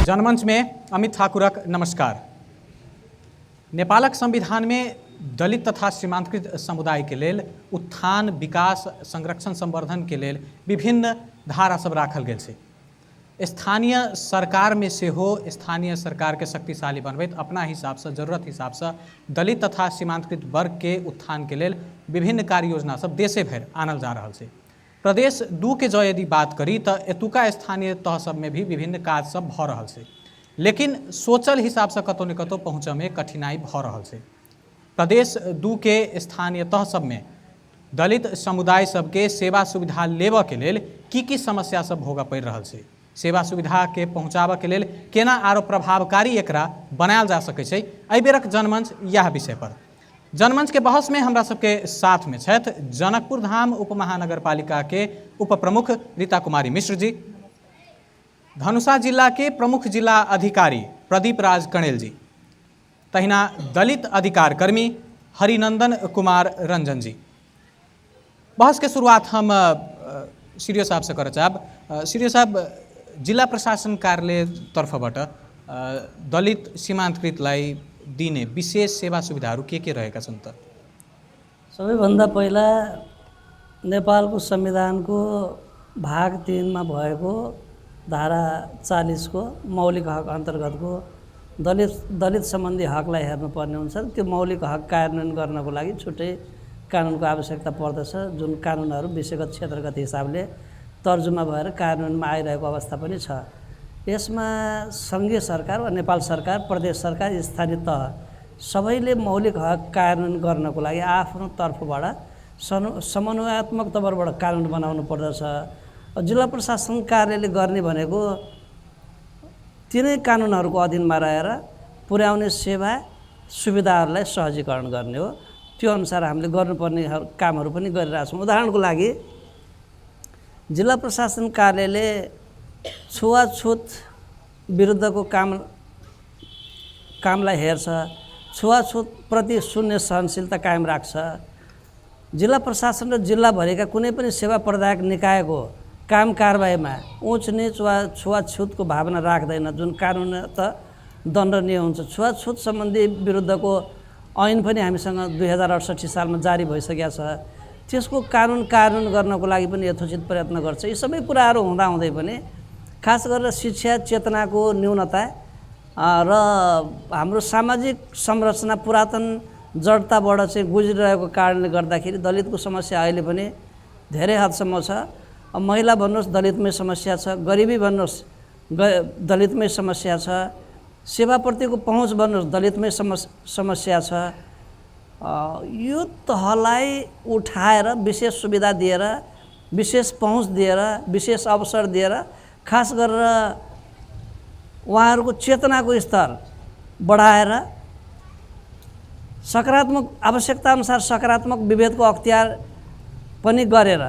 जनमंच में अमित ठाकुरक नमस्कार। नेपालक संविधान में दलित तथा सीमांतकृत समुदाय के लेल उत्थान, विकास, संरक्षण, संवर्धन के लेल विभिन्न धारा सब राखल गेल छै। स्थानीय सरकार में सेहो स्थानीय सरकार के शक्तिशाली बनबैत अपना हिसाबसँ, जरूरत हिसाबसँ दलित तथा सीमांतकृत वर्ग के उत्थान के लेल विभिन्न कार्य योजना सब देशे भरि आनल जा रहल छै। प्रदेश 2 के जँ यदि बात करी तऽ एतुका स्थानीय तह सबमे भी विभिन्न काज सब भऽ रहल छै, लेकिन सोचल हिसाबसँ कतौ ने कतौ पहुँचऽमे कठिनाइ भऽ रहल छै। प्रदेश 2 के स्थानीय तह सबमे दलित समुदाय सबके सेवा सुविधा लेबऽ के लेल की की समस्या सब भोगऽ पड़ि रहल छै, सेवा सुविधाके पहुँचाबऽ के लेल केना आरो प्रभावकारी एकरा बनायल जा सकै छै, एहि बेरक जनमंच इएह विषय पर। जनमंच के बहस में हमरा सबके साथ में छथि जनकपुर धाम उप महानगरपालिका के उप प्रमुख रीता कुमारी मिश्र जी, धनुषा जिला के प्रमुख जिला अधिकारी प्रदीप राज कणेल जी, तहिना दलित अधिकार कर्मी हरिनंदन कुमार रंजन जी। बहस के शुरुआत हम सीडीओ साहब से करऽ चाहब। सीडीओ साहब, जिल्ला प्रशासन कार्यालय तर्फबाट दलित सीमान्तकृतलाई दिने विशेष सेवा सुविधाहरू के रहेका छन् त? सबैभन्दा पहिला नेपालको संविधानको भाग 3 मा भएको धारा 40 को मौलिक हक अन्तर्गतको दलित सम्बन्धी हकलाई हेर्नुपर्ने हुन्छ। त्यो मौलिक हक कार्यान्वयन गर्नको लागि छुट्टै कानुनको आवश्यकता पर्दछ, जुन कानुनहरू विषयगत क्षेत्रगत हिसाबले तर्जुमा भएर कार्यान्वयनमा आइरहेको अवस्था पनि छ। यसमा सङ्घीय सरकार वा नेपाल सरकार, प्रदेश सरकार, स्थानीय तह सबैले मौलिक हक कार्यान्वयन गर्नको लागि आफ्नो तर्फबाट समन्वयात्मक तवरबाट कानुन बनाउनु पर्दछ। जिल्ला प्रशासन कार्यालयले गर्ने भनेको तिनै कानुनहरूको अधीनमा रहेर पुर्याउने सेवा सुविधाहरूलाई सहजीकरण गर्ने हो। त्यो अनुसार हामीले गर्नुपर्ने कामहरू पनि गरिरहेछौँ। उदाहरणको लागि जिल्ला प्रशासन कार्यालयले छुवाछुत विरुद्धको कामलाई हेर्छ, छुवाछुतप्रति शून्य सहनशीलता कायम राख्छ। जिल्ला प्रशासन र जिल्लाभरिका कुनै पनि सेवा प्रदायक निकायको काम कारबाहीमा उँच निच वा छुवाछुतको भावना राख्दैन, जुन कानुन त दण्डनीय हुन्छ। छुवाछुत सम्बन्धी विरुद्धको ऐन पनि हामीसँग 2068 सालमा जारी भइसकेको छ। त्यसको कानुन कार्यान्वयन गर्नको लागि पनि यथोचित प्रयत्न गर्छ। यी सबै कुराहरू हुँदाहुँदै पनि खास गरेर शिक्षा चेतनाको न्यूनता र हाम्रो सामाजिक संरचना पुरातन जडताबाट चाहिँ गुज्रिरहेको कारणले गर्दाखेरि दलितको समस्या अहिले पनि धेरै हदसम्म छ। अब महिला भन्नुहोस् दलितमै समस्या छ, गरिबी भन्नुहोस् दलितमै समस्या छ, सेवाप्रतिको पहुँच भन्नुहोस् दलितमै समस्या छ। यो तहलाई उठाएर विशेष सुविधा दिएर, विशेष पहुँच दिएर, विशेष अवसर दिएर खास गरेर उहाँहरूको चेतनाको स्तर बढाएर सकारात्मक आवश्यकताअनुसार सकारात्मक विभेदको अख्तियार पनि गरेर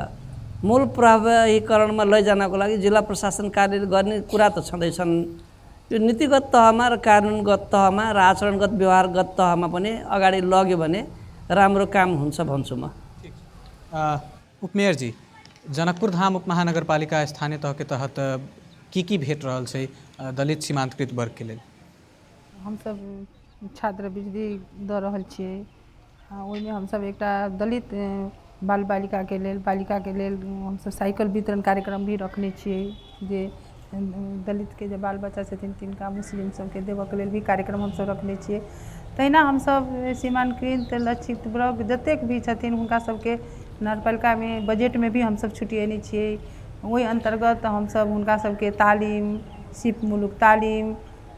मूल प्रभावीकरणमा लैजानको लागि जिल्ला प्रशासन कार्यालयले गर्ने कुरा त छँदैछन्। यो नीतिगत तहमा र कानुनगत तहमा र आचरणगत व्यवहारगत तहमा पनि अगाडि लग्यो भने राम्रो काम हुन्छ भन्छु म। उपमेयरजी, जनकपुर धाम उपमहानगरपालिका स्थानीय तहके तहत की भेट रहल छै दलित सीमान्तकृत वर्गके लेल? हमसब छात्रवृत्ति दऽ रहल छियै। ओहिमे हमसब एकटा दलित बाल बालिकाके लेल, बालिकाके लेल हमसब साइकिल वितरण कार्यक्रम भी रखने छियै, जे दलितके जे बाल बच्चा छथिन तिनका मुस्लिम सबके देबऽके लेल भी कार्यक्रम हमसब रखने छियै। तहिना हमसब सीमान्तकृत लक्षित वर्ग जतेक भी छथिन हुनका सबके नगरपालिकामे बजटमे भी हमसब छुटियेने छियै। ओहि अन्तर्गत हमसब हुनका सबके तालिम, सिप मुलुक तालिम,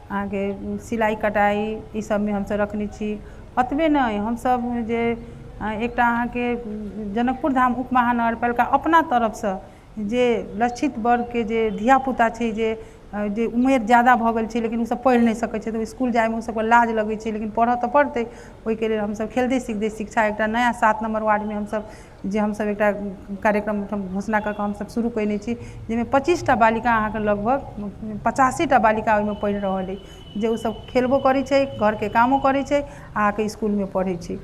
अहाँके सिलाइ कटाइ ई सबमे हमसब रखने छी। ओतबे नहि, हमसब जे एकटा अहाँके जनकपुर धाम उप महानगरपालिका अपना तरफसँ जे लक्षित वर्गके जे धियापुता छै, जे जे उमेर ज्यादा भऽ गेल छै लेकिन ओसब पढ़ि नहि सकै छै, तऽ इसकुल जाइमे ओसबके लाज लगै छै, लेकिन पढ़ऽ तऽ पड़तै। ओहिके लेल हमसब खेलदै सिखदै शिक्षा एकटा नया 7 नम्बर वार्डमे हमसब जे हमसब एकटा कार्यक्रम घोषणा कऽ कऽ हमसब शुरू कयने छी, जाहिमे 25टा बालिका अहाँके लगभग 85टा बालिका ओहिमे पढ़ि रहल अइ, जे ओसब खेलबो करै छै, घरके कामो करै छै, अहाँके इसकुलमे पढ़ै छै।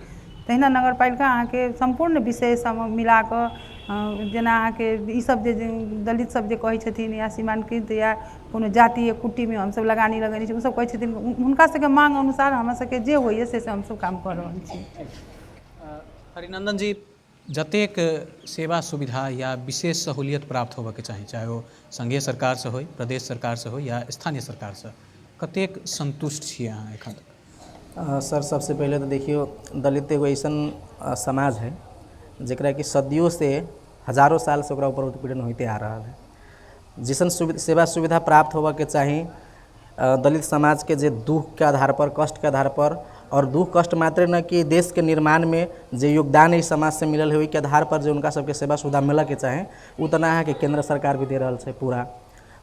तहिना नगरपालिका अहाँके सम्पूर्ण विषय सबमे मिलाकऽ जेना अहाँके ईसब जे दलित सब जे कहै छथिन या सीमांकृत या कोनो जातीय कुट्टीमे हमसब लगानी लगेने छी, ओसब कहै छथिन, हुनका सबके माँग अनुसार हमरा सबके जे होइए से से हमसब काम कऽ रहल छी। हरिनंदन जी, जतेक सेवा सुविधा या विशेष सहूलियत प्राप्त होबऽके चाही, चाहे ओ संघीय सरकारसँ होइ, प्रदेश सरकारसँ होइ या स्थानीय सरकारसँ, कतेक संतुष्ट छियै अहाँ एखन तक? सर, सबसे पहिले तऽ देखियौ, दलित एगो अइसन समाज है जकरा कि सदियों से, हजारों साल से ओकरा ऊपर उत्पीड़न होइते आ रहल है। जैसन सेवा सुविधा प्राप्त होबऽके चाही दलित समाजके, जे दुःखके आधार पर, कष्टके आधार पर, आओर दुःख कष्ट मात्रे न कि देशके निर्माणमे जे योगदान एहि समाजसँ मिलल है, ओहिके आधार पर जे हुनका सबके सेवा सुविधा मिलऽके चाही, ओ तऽ नहि अहाँके केन्द्र सरकार भी दे रहल छै पूरा,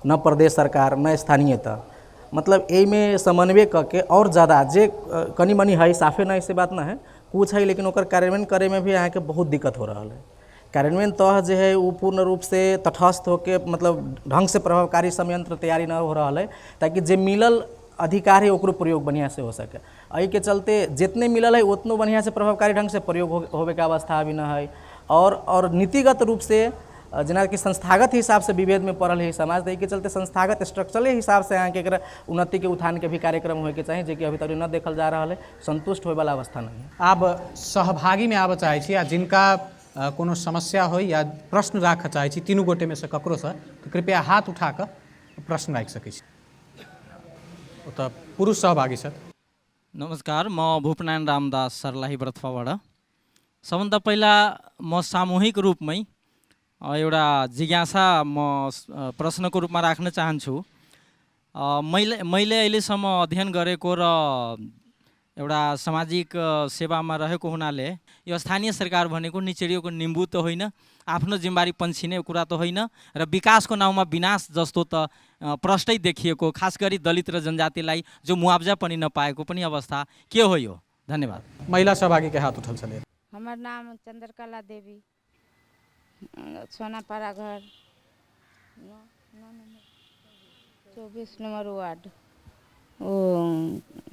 न प्रदेश सरकार, न स्थानीय तह। मतलब एहिमे समन्वय कऽ के आओर ज्यादा जे कनि मनि हइ, साफे नहि से बात नहि है, कुछ हइ, लेकिन ओकर कार्यान्वयन करैमे भी अहाँके बहुत दिक्कत हो रहल है। कार्यान्वयन तह जे है ओ पूर्ण रूपसँ तटस्थ होके, मतलब ढङ्गसँ प्रभावकारी संयंत्र तैयारी नहि हो रहल है, ताकि जे मिलल अधिकार है ओकरो प्रयोग बढ़िआँसँ हो सके। एहिके चलते जितने मिलल है उतनो बढ़िआँसँ प्रभावकारी ढङ्गसँ प्रयोग होबेके अवस्था अभी नहि है। आओर नीतिगत रूपसँ, जेनाकि संस्थागत हिसाबसँ विभेदमे पड़ल है समाज, तऽ एहिके चलते संस्थागत स्ट्रक्चरले हिसाबसँ अहाँके एकरा उन्नतिके उत्थानके भी कार्यक्रम होइके चाही, जेकि अभी तक नहि देखल जा रहल है। संतुष्ट होइवला अवस्था नहि है। आब सहभागीमे आबऽ चाहै छी आ जिनका कोनो समस्या होइ या प्रश्न राखऽ चाहै छी तीनू गोटेमे सँ ककरोसँ, तऽ कृपया हाथ उठा कऽ प्रश्न राखि सकै छी। ओतऽ पुरुष सहभागी छथि। नमस्कार, म भूपनारायण रामदास, सर्लाही ब्रथपाबाट। सबभन्दा पहिला म सामूहिक रूपमै एउटा जिज्ञासा म प्रश्नको रूपमा राख्न चाहन्छु। मैले मैले अहिलेसम्म अध्ययन गरेको र एउटा सामाजिक सेवामा रहेको हुनाले यो स्थानीय सरकार भनेको निचेडिएको निम्बु त होइन, आफ्नो जिम्मेवारी पन्छिने कुरा त होइन र विकासको नाउँमा विनाश जस्तो त प्रष्टै देखिएको, खास गरी दलित र जनजातिलाई जो मुआब्जा पनि नपाएको पनि अवस्था के हो यो? धन्यवाद। महिला सहभागीके हाथ उठल छलै। हमर नाम चंद्रकला देवी, सोनापाड़ा घर, 24 नंबर वार्ड। ओ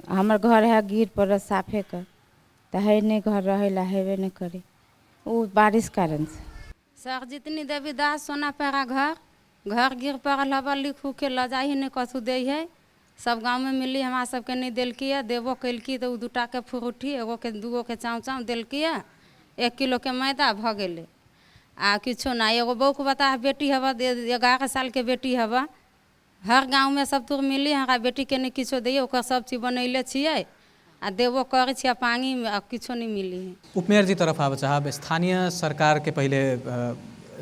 हमर घर है गिर पड़ल साफेके, तऽ है नहि घर रहै लए, हेबे नहि करै ओ बारिश कारण से। सर जितनी देवी दास, सोनापाड़ा घर, घर गिर पड़ल हबऽ, लिख उखके लऽ जाइ हइ, नहि कथू दै हइ। सब गाँवमे मिली हमरा सबके नहि देलकै यऽ। देबो केलकी तऽ ओ दूटाके फ्रूटी, एगोके दूगोके चाँव चाँव देलकै यऽ, 1 किलोके मैदा भऽ गेलै आ किछो नहि। एगो बौक बताह बेटी हबऽ, 11 सालके बेटी हबऽ। हर गाँवमे सब तुर मिली हमरा बेटीके नहि किछो दैए। ओकर सब चीज बनैले छियै आ देबो करै छियै पाङीमे, आ किछो नहि मिली है। उपमेयर जी तरफ आबऽ चाहब। स्थानीय सरकारके पहिले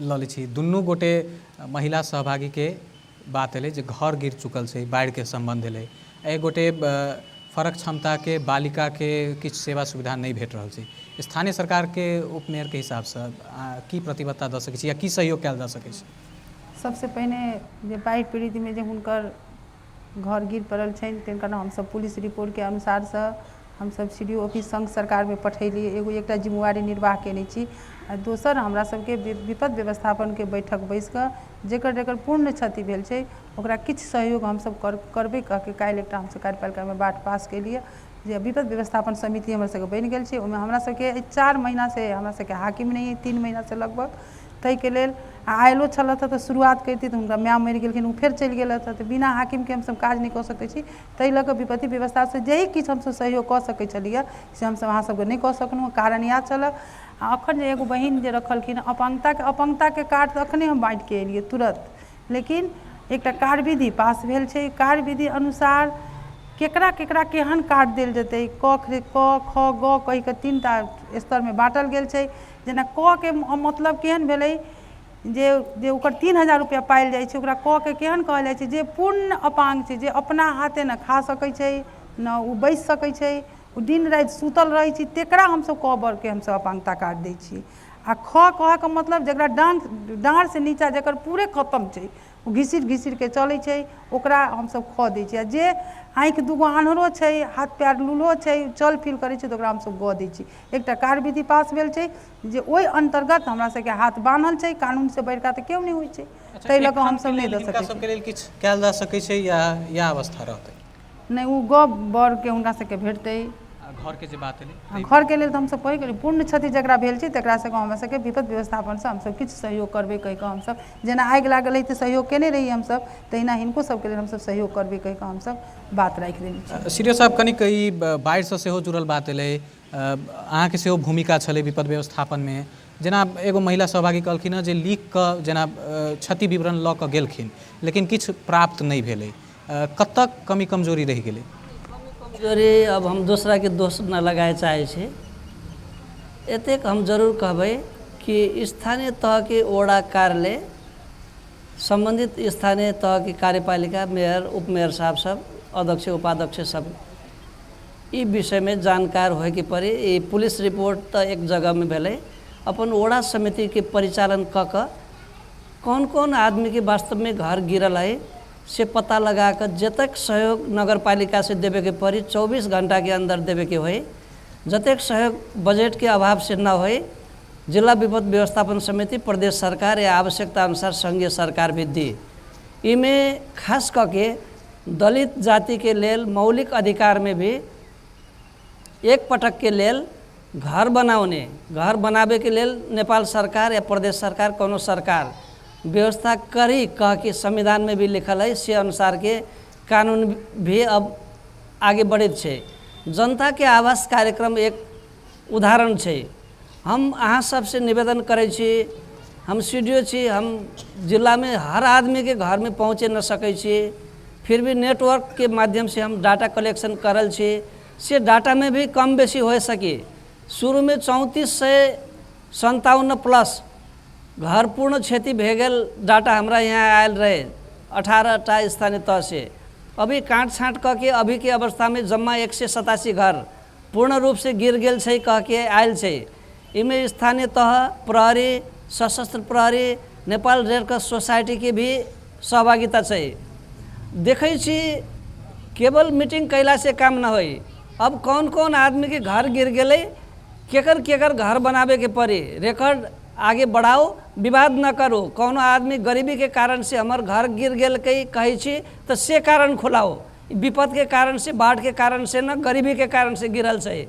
लऽ लै छी। दुनू गोटे महिला सहभागीके बात एलै जे घर गिर चुकल छै, बाढ़िके सम्बन्ध एलै, एक गोटे फरक क्षमताके बालिकाके किछु सेवा सुविधा नहि भेट रहल छै। स्थानीय सरकारके उपमेयरके हिसाबसँ की प्रतिबद्धता दऽ सकै छी या की सहयोग कयल जा सकै छै? सबसँ पहिने जे बाढ़ि पीड़ितमे जे हुनकर घर गिर पड़ल छनि, तिनकर हमसब पुलिस रिपोर्टके अनुसारसँ हमसब सी डी ओ ऑफिस संघ सरकारमे पठेलियै। एगो एकटा जिम्मेवारी निर्वाह कयने छी आ दोसर हमरा सबके विपद व्यवस्थापनके बैठक बैस कऽ जकर जकर पूर्ण क्षति भेल छै ओकरा किछु सहयोग हमसब करबै कहिके काल्हि एकटा हमसब कार्यपालिकामे बात पास केलियै जे विपद व्यवस्थापन समिति हमर सबके बनि गेल छै। ओहिमे हमरा सबके 4 महीनासँ हमरा सबके हाकिम नहि अइ, 3 महीनासँ लगभग, ताहिके लेल आ आयलो छलथि तऽ शुरुआत करिती तऽ हुनका माय मरि गेलखिन, ओ फेर चलि गेलथि, तऽ बिना हाकिमके हमसब काज नहि कऽ सकै छी। ताहि लऽ कऽ विपत्ति व्यवस्थासँ जेही किछु हमसब सहयोग कऽ सकै छलियै से हमसब अहाँ सबके नहि कऽ सकलहुँ, कारण इएह छलऽ। आ एखन जे एगो बहिन जे रखलखिन अपंगताके, अपंगताके कार्ड तऽ एखने हम बाँटिके एलियै तुरत, लेकिन एकटा कार्यविधि पास भेल छै। कार्यविधि अनुसार केकरा केकरा केहन कार्ड देल जेतै, क क ख ग कहि कऽ 3टा स्तरमे बाँटल गेल छै। जेना क के मतलब केहन भेलै जे जे ओकर 3000 रुपैआ पायल जाइ छै, ओकरा क के केहन कहल जाइ छै जे पूर्ण अपाङ्ग छै, जे अपना हाथे ने खा सकै छै ने ओ बैसि सकै छै, ओ दिन राति सुतल रहै छै, तकरा हमसब क वर्गके हमसब अपाङ्गता कार्ड दै छी। आ ख कहऽके मतलब जकरा डाँग डाँड़सँ नीचा जकर पूरे खतम छै, ओ घिसिट घिसिटके चलै छै, ओकरा हमसब ख दै छी। आ जे आँखि दूगो आन्हरो छै, हाथ पैर लूल्हो छै, चल फिर करै छै, तऽ ओकरा हमसब ग दै छी। एकटा कार्यविधि पास भेल छै जे ओहि अन्तर्गत हमरा सबके हाथ बान्हल छै। कानूनसँ बड़का तऽ केओ नहि होइ छै, ताहि लऽ कऽ हमसब नहि दऽ हिनका सकै छी। सबके लेल किछु कयल जा सकै छै या इएह अवस्था रहतै? नहि, ओ ग वर्गके हुनका सबके भेटतै। आ घरके जे बात एलै। आ घरके लेल तऽ हमसभ कहि गेलियै, पूर्ण क्षति जकरा भेल छै तकरा सबके हमरा सबके विपद व्यवस्थापनसँ हमसभ किछु सहयोग करबै कहि कऽ, हमसभ जेना आगि लागल रहै तऽ सहयोग केने रही हमसभ, तहिना हिनको सबके लेल हमसभ सहयोग करबै कहि कऽ हमसभ बात राखि देने छी। सीडीओ साहब, कनिक ई बाढ़िसँ सेहो जुड़ल बात एलै, अहाँके सेहो भूमिका छलै विपद व्यवस्थापनमे। जेना एगो महिला सहभागी कहलखिन हँ जे लिख कऽ जेना क्षति विवरण लऽ कऽ गेलखिन लेकिन किछु प्राप्त नहि भेलै, कतऽ कमी कमजोरी रहि गेलै? कमजोरी अब हम दोसराके दोष न लगाए चाहै छी, एतेक हम जरूर कहबै कि स्थानीय तहके वडा कार्यालय सम्बन्धित स्थानीय तहके कार्यपालिका, मेयर, उपमेयर साहब सब, अध्यक्ष उपाध्यक्ष सब ई विषयमे जानकार होइके पड़ी। ई पुलिस रिपोर्ट तऽ एक जगहमे भेलै, अपन वडा समितिके परिचालन कऽ कऽ कौन कौन आदमीके वास्तवमे घर गिरल है से पता लगा कऽ जतेक सहयोग नगरपालिका से देबेके पड़ी 24 घण्टाके अन्दर देबेके होइ, जतेक सहयोग बजटके अभाव से न होइ जिला विपद व्यवस्थापन समिति प्रदेश सरकार या आवश्यकता अनुसार सङ्घीय सरकार भी दी। इमे खास कऽ के दलित जातिके लेल मौलिक अधिकारमे भी एक पटकके लेल घर बनाउने, घर बनाबेके लेल नेपाल सरकार या प्रदेश सरकार कोनो सरकार व्यवस्था करी कह के संविधानमे भी लिखल है, से अनुसारके कानून भी अब आगे बढ़ैत छै। जनताके आवास कार्यक्रम एक उदाहरण छै। हम अहाँ सबसे निवेदन करै छी, हम सीडीओ छी, हम जिलामे हर आदमीके घरमे पहुँचे न सकै छी, फिर भी नेटवर्कके माध्यमसँ हम डाटा कलेक्शन करल छी, से डाटामे भी कम बेसी हो सकी। सुरुमे 3457 प्लस घर पूर्ण क्षति भए गेल डाटा हमरा यहाँ आयल रहे 18टा स्थानीय तह से, अभी काट छाँट कऽ के अभीके अवस्थामे जम्मा 187 घर पूर्ण रूप से गिर गेल छै कह के आयल छै। इमे स्थानीय तह, प्रहरी, सशस्त्र प्रहरी, नेपाल रेड क्रॉस सोसाइटीके भी सहभागिता छै। देखै छी केवल मीटिंग कैला से काम न होइ, अब कौन कौन आदमीके घर गिर गेलै, केकर केकर घर बनाबेके पड़ी, रिकॉर्ड आगे बढ़ाओ, विवाद न करू। कोनो आदमी गरीबीके कारण से हमर घर गिर गेल कहै छी तऽ से कारण खुलाओ, विपदके कारण से, बाढ़के कारण से न, गरीबीके कारण से गिरल छै।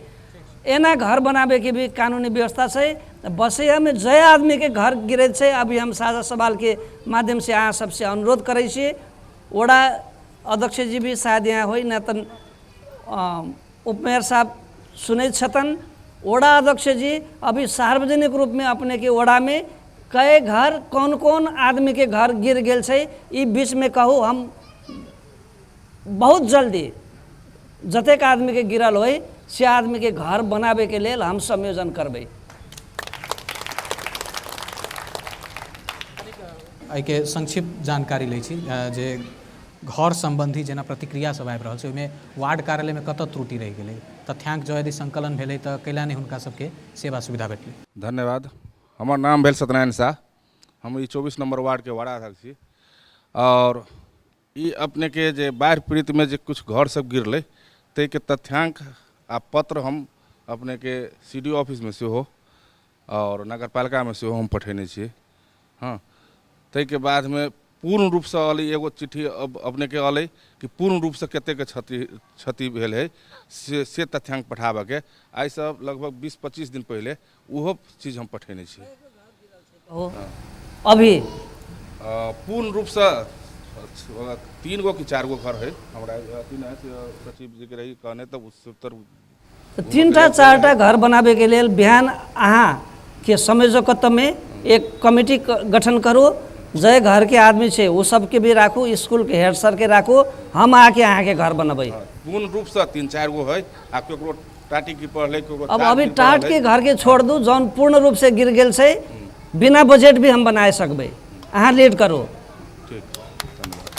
एना घर बनाबेके भी कानूनी व्यवस्था छै। बसैयामे जे आदमीके घर गिरल छै, अभी हम साझा सवालके माध्यम से अहाँ सबसे अनुरोध करै छी, वडा अध्यक्षजी भी शायद यहाँ होइ न तऽ उपमेयर साहब सुनै छतन, वडा अध्यक्षजी अभी सार्वजनिक रूपमे अपनेके वडामे कए घर कौन कौन आदमीके घर गिर गेल छै ई बीचमे कहू। हम बहुत जल्दी जतेक आदमीके गिरल होइ से आदमीके घर बनाबेके लेल हम संयोजन करबै। एहिके संक्षिप्त जानकारी लै छी जे घर सम्बन्धी जेना प्रतिक्रिया सब आबि रहल छै ओहिमे वार्ड कार्यालयमे कतऽ त्रुटि रहि गेलै, तथ्यांक जँ यदि संकलन भेलै तऽ कैला नहि हुनका सबके सेवा सुविधा भेटलै? धन्यवाद। हमर नाम भेल सत्यनारायण साह, हम ई 24 नंबर वार्डके वार्डाध्यक्ष छी और ई अपनेके जे बाढ़ि पीड़ितमे जे किछु घर सब गिरलै ताहिके तथ्यांक आ पत्र हम अपनेके सी डी ओ ऑफिसमे सेहो और नगरपालिकामे सेहो हम पठेने छियै। हँ, ताहिके बादमे पूर्ण रूपसँ अयलै एगो चिट्ठी अपनेके अयलै कि पूर्ण रूपसँ कतेकके क्षति भेल हइ से तथ्यांक पठाबऽके आइसँ लगभग 20-25 दिन पहिले ओहो चीज हम पठेने छियै। अभी पूर्ण रूपसँ 3 गो कि 4 गो घर है हमरा सचिव जीके रही कहने तऽ 3टा 4टा घर बनाबेके लेल बिहान अहाँके संयोजकत्वमे एक कमिटी गठन करू, जे घरके आदमी छै ओ सबके भी राखू, स्कूलके हेड सरके राखू, हम आके अहाँके घर बनबै। पूर्ण रूपसँ 3-4 गो है आ केकरो टाटी की पड़लै, केकरो अब अभी टाट के घर के छोड़ दू, जौन पूर्ण रूप से गिर गेल छै बिना बजट भी हम बनाए सकबै, अहाँ लीड करू। ठीक, धन्यवाद।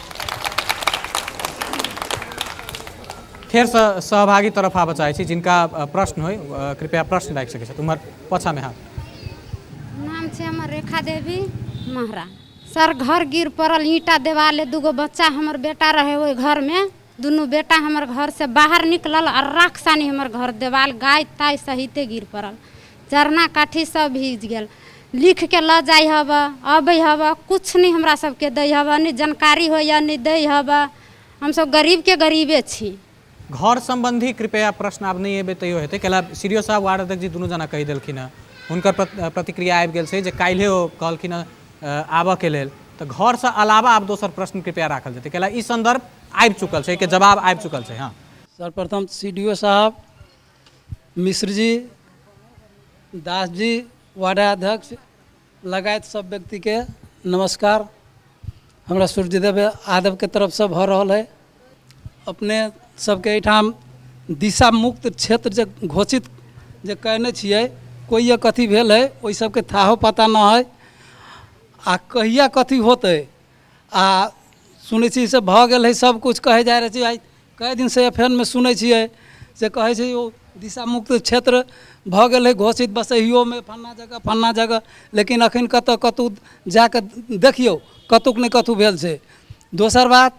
फेरसँ सहभागी तरफ आबऽ चाहै छी, जिनका प्रश्न होइ कृपया प्रश्न राखि सकै छथि। उम्हर पाछामे। हाँ, नाम छै हमर रेखा देवी महरा। सर घर गिर पड़ल, ईंटा देवाल, 2 गो बच्चा हमर बेटा रहे ओहि घरमे, दुनू बेटा हमर घर से बाहर निकलल और राख सानी हमर घर देवाल गाय ताय सहिते गिर पड़ल, चरना काठी सब भीज गेल। लिख के लऽ जाइ हब, अबै हब, कुछ नहीं हमरा सबके दै हब, नहि जानकारी होइए नहि दै हब, हमसब गरीबके गरीबे छी। घर सम्बन्धी कृपया प्रश्न आब नहि एबै तैयो हेतै, कैला सी डी ओ साहब वार्ड अध्यक्ष जी दुनू जना कहि देलखिन हँ, हुनकर प्रतिक्रिया आबि गेल छै जे काल्हिए ओ कहलखिन हँ आबऽके लेल। तऽ घरसँ अलावा आब दोसर प्रश्न कृपया राखल जेतै, कैला ई सन्दर्भ आबि चुकल छै, एहिके जवाब आबि चुकल छै। हँ, सर्वप्रथम सी डी ओ साहब, मिश्र जी, दास जी, वार्ड अध्यक्ष लगायत सब व्यक्तिके नमस्कार। हमरा सूर्यदेव यादवके तरफसँ भऽ रहल है। अपने सबके एहिठाम दिशा मुक्त क्षेत्र जे घोषित जे कयने छियै, कोइ कथी भेल है ओहि सबके थाहो पता न है आ कहिया कथी होतै। आ सुनै छी से भऽ गेल है सब कुछ, कहै जा रहल छै। आइ कए दिनसँ एफ एम मे सुनै छियै से कहै छै ओ दिशा मुक्त क्षेत्र भऽ गेल है घोषित, बसहियोमे फल्लाँ जगह फल्लाँ जगह, लेकिन अखन कतऽ कतहु जाकऽ देखियौ कतहु नहि कतहु भेल छै। दोसर बात,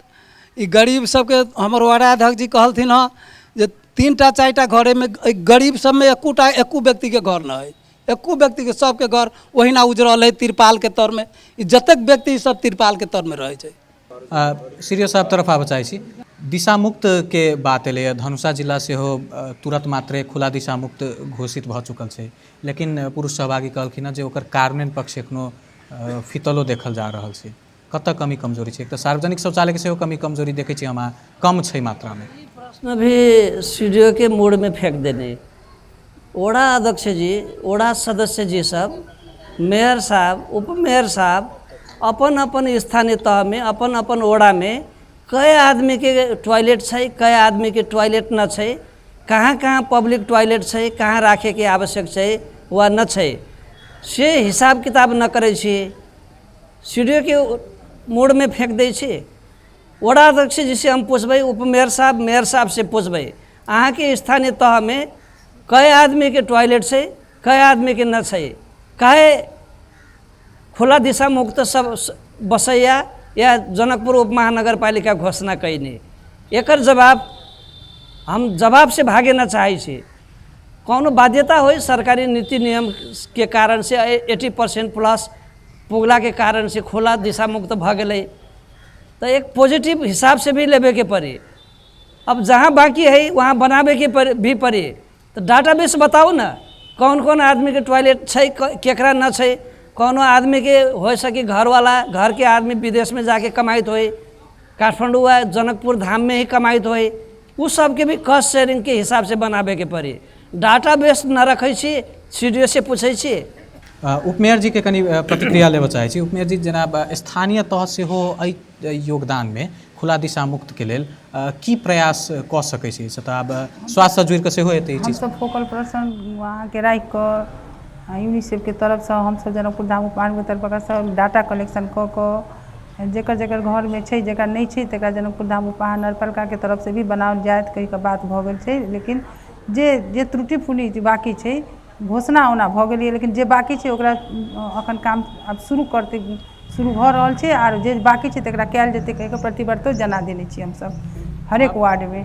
ई गरीब सबके हमर वार्डाध्यक्ष जी कहलथिन हँ जे 3टा 4टा घरेमे गरीब सबमे एकोटा एको व्यक्तिके घर नहि है, एको व्यक्तिके, सबके घर ओहिना उजरल है तिरपालके तरमे। ई जतेक व्यक्ति सब तिरपालके तरमे रहै छै। सी डी ओ साहब तरफ आबऽ चाहै छी। दिशा मुक्तके बात एलैए, धनुषा जिला सेहो तुरत मात्रे खुला दिशा मुक्त घोषित भऽ चुकल छै, लेकिन पुरुष सहभागी कहलखिन हँ जे ओकर कार्यान्वयन पक्ष एखनो फितलो देखल जा रहल छै। कतऽ कमी कमजोरी छै? एक तऽ सार्वजनिक शौचालयके सेहो कमी कमजोरी देखै छी हम, कम छै मात्रामे। प्रश्न भी सी डी ओ के मूडमे फेंक देने। वडा अध्यक्ष जी, वडा सदस्य जी सब, मेयर साहब, उप मेयर साहब अपन अपन स्थानीय तहमे अपन अपन वडामे कए आदमीके टॉयलेट छै, कए आदमीके टॉयलेट न छै, कहाँ कहाँ पब्लिक टॉयलेट छै, कहाँ राखेके आवश्यक छै वा न छै, से हिसाब किताब न करै छी। सी डी ओ के मोड़मे फेंक दै छी। वडा अध्यक्ष जी से हम पुछबै, उप मेयर साहब, मेयर साहब से पुछबै, अहाँके स्थानीय तहमे कए आदमीके टॉयलेट छै, कए आदमीके न छै, काहे खुला दिशा मुक्त सब बसैया या जनकपुर उपमहानगरपालिका घोषणा कैने? एकर जवाब हम जवाब से भागे न चाहै छी। कोनो बाध्यता होइ सरकारी नीति नियम के कारण से 80% प्लस पुगलाके कारण से खुला दिशा मुक्त भऽ गेलै, तऽ एक पॉजिटिव हिसाब से भी लेबेके पड़ी। अब जहाँ बाकी है वहाँ बनाबेके भी पड़ी। तऽ डाटाबेस बताउ ने, कौन कौन आदमीके टॉयलेट छै, केकरा न छै। कोनो आदमीके हो सकी घरवाला, घरके आदमी विदेशमे जाके कमाइत होइ, काठमाडौँ वा जनकपुर धाममे ही कमाइत होइ, उ सबके भी कॉस्ट शेयरिंगके हिसाबसँ बनाबेके पड़ी। डाटाबेस न रखै छी, सी डी ओ से पूछै छी। उपमेयर जीके कनि प्रतिक्रिया लेबऽ चाहै छी। उपमेयर जी, जेना स्थानीय तह सेहो एहि योगदानमे खुला दिशा मुक्तके लेल की प्रयास कऽ सकै छै? से तऽ आब स्वास्थ्यसँ जुड़ि कऽ सेहो एतै ई चीज। हमसब फोकल पर्सन अहाँके राखि कऽ यूनिसेफके तरफसँ हमसब जनकपुर धाम उपमानके तरफसँ डाटा कलेक्शन कऽ कऽ जेकर जेकर घरमे छै, जेकरा नहि छै तकरा जनकपुर धाम उपमहानगरपालिकाके तरफसँ भी बनाओल जायत कहि कऽ बात भऽ गेल छै। लेकिन जे जे त्रुटि फुटी बाँकी छै, घोषणा ओना भऽ गेल यऽ, लेकिन जे बाँकी छै ओकरा अखन काम आब शुरू करतै, शुरू भऽ रहल छै, आर जे बाँकी छै तकरा कयल जेतै कहि कऽ प्रतिबद्धतो जना देने छियै हमसब हरेक वार्डमे।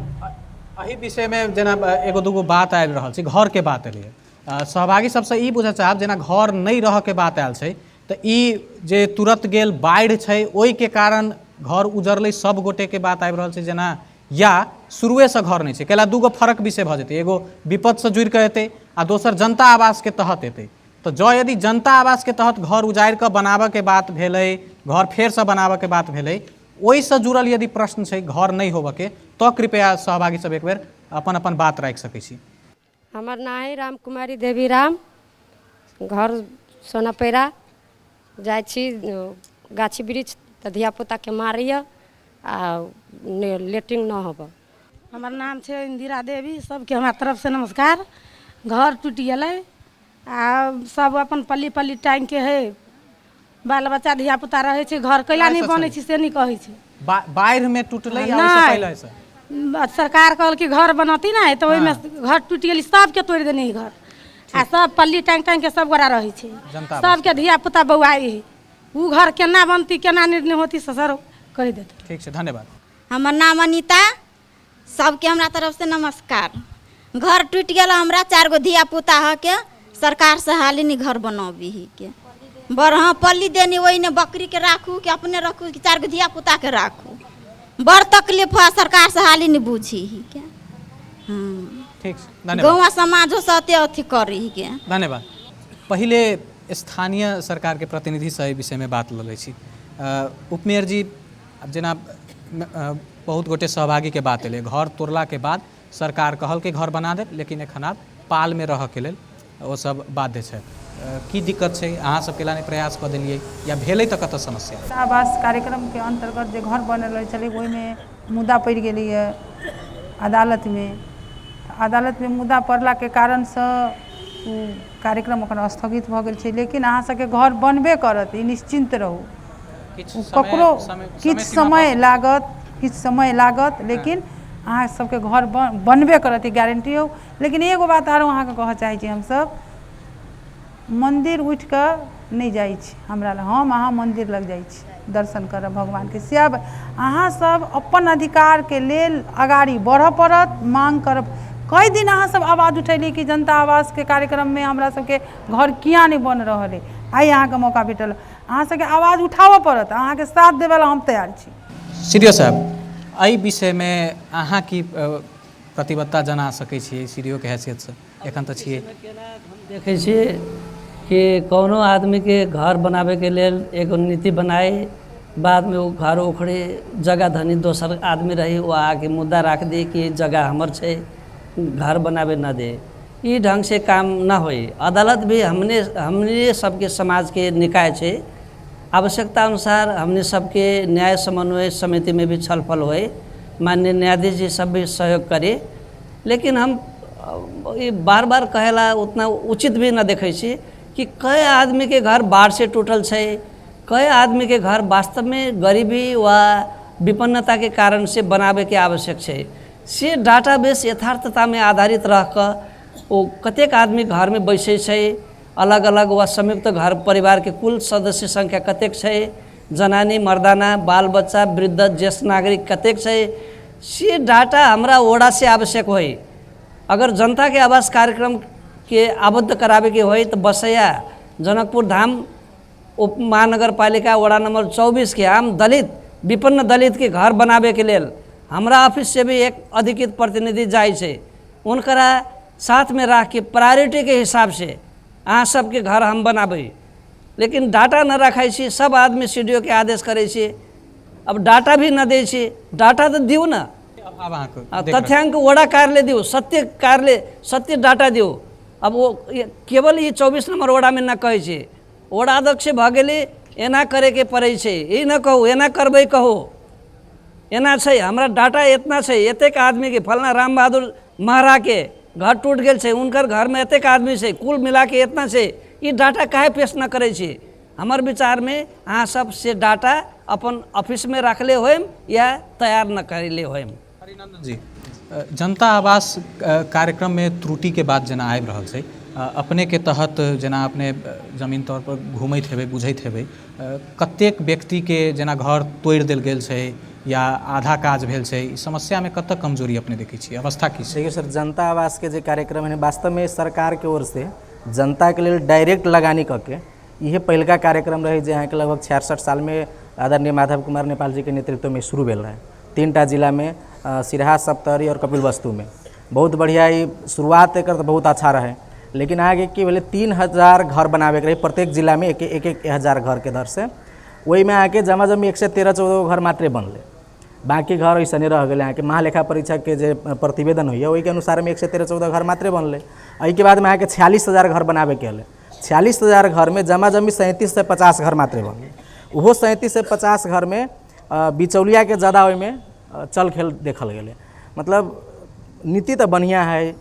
एहि विषयमे जेना एगो दूगो बात आबि रहल छै, घरके बात एलैए, सहभागी सबसँ ई बुझऽ चाहब जेना घर नहि रहऽके बात आयल छै तऽ ई जे तुरत गेल बाढ़ि छै ओहिके कारण घर उजरलै सब गोटेके बात आबि रहल छै जेना, या शुरुएसँ घर नहि छै? कैला दूगो फरक विषय भऽ जेतै, एगो विपदसँ जुड़ि कऽ एतै आ दोसर जनता आवासके तहत एतै। तऽ जँ यदि जनता आवासके तहत घर उजाड़ि कऽ बनाबऽके बात भेलै, घर फेरसँ बनाबऽके बात भेलै, ओहिसँ जुड़ल यदि प्रश्न छै घर नहि होबऽके, तऽ कृपया सहभागी सब एक बेर अपन अपन बात राखि सकै छी। हमर नाम है राम कुमारी देवी राम, घर सोनापेरा। जाइ छी गाछी वृक्ष तऽ धियापुताके मारैए आ लेट्रिन नहि होबऽ। हमर नाम छै इंदिरा देवी, सबके हमरा तरफसँ नमस्कार। घर टूटि गेलै आ सब अपन पल्ली पल्ली टाँगिके है, बाल बच्चा धियापुता रहै छै, घर कैला नहि बनै छै से नहि कहै छै। बाढ़िमे टूटलै या ओहिसँ पहिलेसँ? सरकार कहलकै घर बनती ने, तऽ ओहिमे घर टूटि गेलै, सबके तोड़ि देने घर आ सब पल्ली टाँगि टाँगिके सब गोरा रहै छै, सबके धियापुता बौआइ है। ओ घर केना बनती, केना निर्णय होती से सर कहि देतै। ठीक छै, धन्यवाद। हमर नाम अनिता, सबके हमरा तरफसँ नमस्कार। घर टूटि गेल हमरा, 4 गो धियापुता हके, सरकार से हाली नहीं घर बनाबी ही के बड़। हाँ, पल्ली देनी ओहिने बकरीके राखू कि अपने रखू कि 4 गो धियापुताके राखू, बड़ तकलीफ है, सरकार से हाली नहीं बूझी ही के। हँ। ठीक छै, धन्यवाद। गौवा समाजो से अते अथी करै हिके। धन्यवाद। पहिले स्थानीय सरकारके प्रतिनिधिसँ एहि विषयमे बात लऽ लै छी। उपमेयर जी, आब जेना बहुत गोटे सहभागीके बात एलै, घर तोड़लाके बाद सरकार कहलकै घर बना देत, लेकिन एखन आब पालमे रहऽके लेल ओसब बाध्य छथि। की दिक्कत छै? अहाँ सब केला नहि प्रयास कऽ देलियै या भेलै तऽ कतऽ समस्या? आवास कार्यक्रमके अन्तर्गत जे घर बनल रहै छलै ओहिमे मुद्दा पड़ि गेलैए अदालतमे। अदालतमे मुद्दा पड़लाके कारणसँ ओ कार्यक्रम एखन स्थगित भऽ गेल छै, लेकिन अहाँ सबके घर बनबे करत, ई निश्चिन्त रहू। किछु ककरो समय किछु सीमा समय लागत, किछु समय लागत, लेकिन अहाँ सबके घर बनबे करत, ई गारंटी हो। लेकिन एगो बात आरो अहाँके कहऽ चाहै छी, हमसब मन्दिर उठि कऽ नहि जाइ छी, हमरा लग हम अहाँ मन्दिर लग जाइ छी दर्शन करऽ भगवानके। से आब अहाँ सब अपन अधिकारके लेल अगाड़ी बढ़ऽ पड़त, मांग करब। कई दिन अहाँ सब आवाज उठेलियै कि जनता आवासके कार्यक्रममे हमरा सबके घर किया नहि बनि रहल अइ। आइ अहाँके मौका भेटल, अहाँ सबके आवाज उठाबऽ पड़त, अहाँके साथ देबऽ ला हम तैयार छी। सीडीओ साहब, एहि विषयमे अहाँ की प्रतिबद्धता जना सकै छियै सीडीओ के हैसियतसँ? एखन तऽ छियै। देखै छियै कि कोनो आदमीके घर बनाबैके लेल एगो नीति बनाए, बादमे ओ घर उखड़े, जगह धनी दोसर आदमी रही ओ आके मुद्दा राख दी कि जगह हमर छै, घर बनाबे न दे। ई ढंग से काम न होई। अदालत भी हमने हमने सबके समाजके निकाय छै, आवश्यकता अनुसार हमने सबके न्याय समन्वय समिति में भी छलफल होए, माननीय न्यायाधीश जी सब भी सहयोग करे। लेकिन हम ई बार बार कहेला उतना उचित भी न देखै छी कि कई आदमीके घर बाढ़ से टूटल छै, कई आदमीके घर वास्तवमे गरीबी वा विपन्नताके कारण से बनाबैके आवश्यक छै। से डाटाबेस यथार्थतामे आधारित रह कऽ ओ कतेक आदमी घरमे बैसै छै, अलग अलग वा संयुक्त घर परिवारके कुल सदस्य संख्या कतेक छै, जनानी मर्दाना बाल बच्चा वृद्ध ज्येष्ठ नागरिक कतेक छै, से डाटा हमरा वडा से आवश्यक होइ। अगर जनताके आवास कार्यक्रम के आबद्ध कराबेके होइ तऽ बसैया जनकपुर धाम उप महानगरपालिका वडा नंबर 24 के आम दलित विपन्न दलित के घर बनाबेके लेल हमरा ऑफिस से भी एक अधिकृत प्रतिनिधि जाइ छै, उनकरा साथमे राखके प्रायोरिटीके हिसाब से अहाँ सबके घर हम बनाबै। लेकिन डाटा न रखै छी, सब आदमी सी डी ओ के आदेश करै छी, अब डाटा भी न दै छी। डाटा तऽ दियौ न, अब अहाँके देख रहल। तथ्यांक वडा कार्यालय दियौ, सत्य कार्यालय सत्य डाटा दियौ। अब ओ केवल ई 24 नम्बर वडामे न कहै छै, वडा अध्यक्ष भऽ गेलै एना करैके पड़ै छै, ई न कहू एना करबै, कहू एना छै, हमरा डाटा एतना छै, एतेक आदमीके फलना रामबहादुर महराके घर टूटि गेल छै, हुनकर घरमे एतेक आदमी छै, कुल मिलाके एतना छै, ई डाटा काहे पेश न करै छी? हमर विचारमे अहाँ सब से डाटा अपन ऑफिसमे राखले होइम या तैयार न करैले होइम। हरिनंदन जी, जनता आवास कार्यक्रममे त्रुटिके बात जेना आबि रहल छै, अपनेके तहत जेना अपने जमीन तौर पर घुमैत हेबै, बुझैत हेबै, कतेक व्यक्तिके जेना घर तोड़ि देल गेल छै या आधा काज भेल छै, ई समस्यामे कतऽ कमजोरी अपने देखै छियै, अवस्था की छै? देखियौ सर, जनता आवासके जे कार्यक्रम है वास्तवमे सरकारके ओर से जनताके लेल डायरेक्ट लगानी कऽ के इहे पहिलका कार्यक्रम रहै जे अहाँके लगभग 66 सालमे आदरणीय माधव कुमार नेपाल जीके नेतृत्वमे शुरू भेल रहै। 3टा जिलामे, सिरहा, सप्तरी आओर कपिलवस्तुमे। बहुत बढ़िआँ ई शुरुआत एकर तऽ बहुत अच्छा रहै, लेकिन अहाँके की भेलै 3000 घर बनाबैके रहै प्रत्येक जिलामे एक एक एक हजार घरके दरसँ, ओहिमे अहाँके जमा जमी 113-14 घर मात्रे बनलै, बाँकी घर ऐसने रह गेलै। अहाँके महालेखा परीक्षकके जे प्रतिवेदन होइए ओहिके अनुसारमे 113-14 घर मात्रे बनलै। एहिके बादमे अहाँके 46,000 घर बनाबैके हलै, 46,000 घरमे जमा जमी 3750 घर मात्रे बनलै, ओहो 3750 घरमे बिचौलियाके ज्यादा ओहिमे चल खेल देखल गेलै। मतलब नीति तऽ बढ़िआँ है,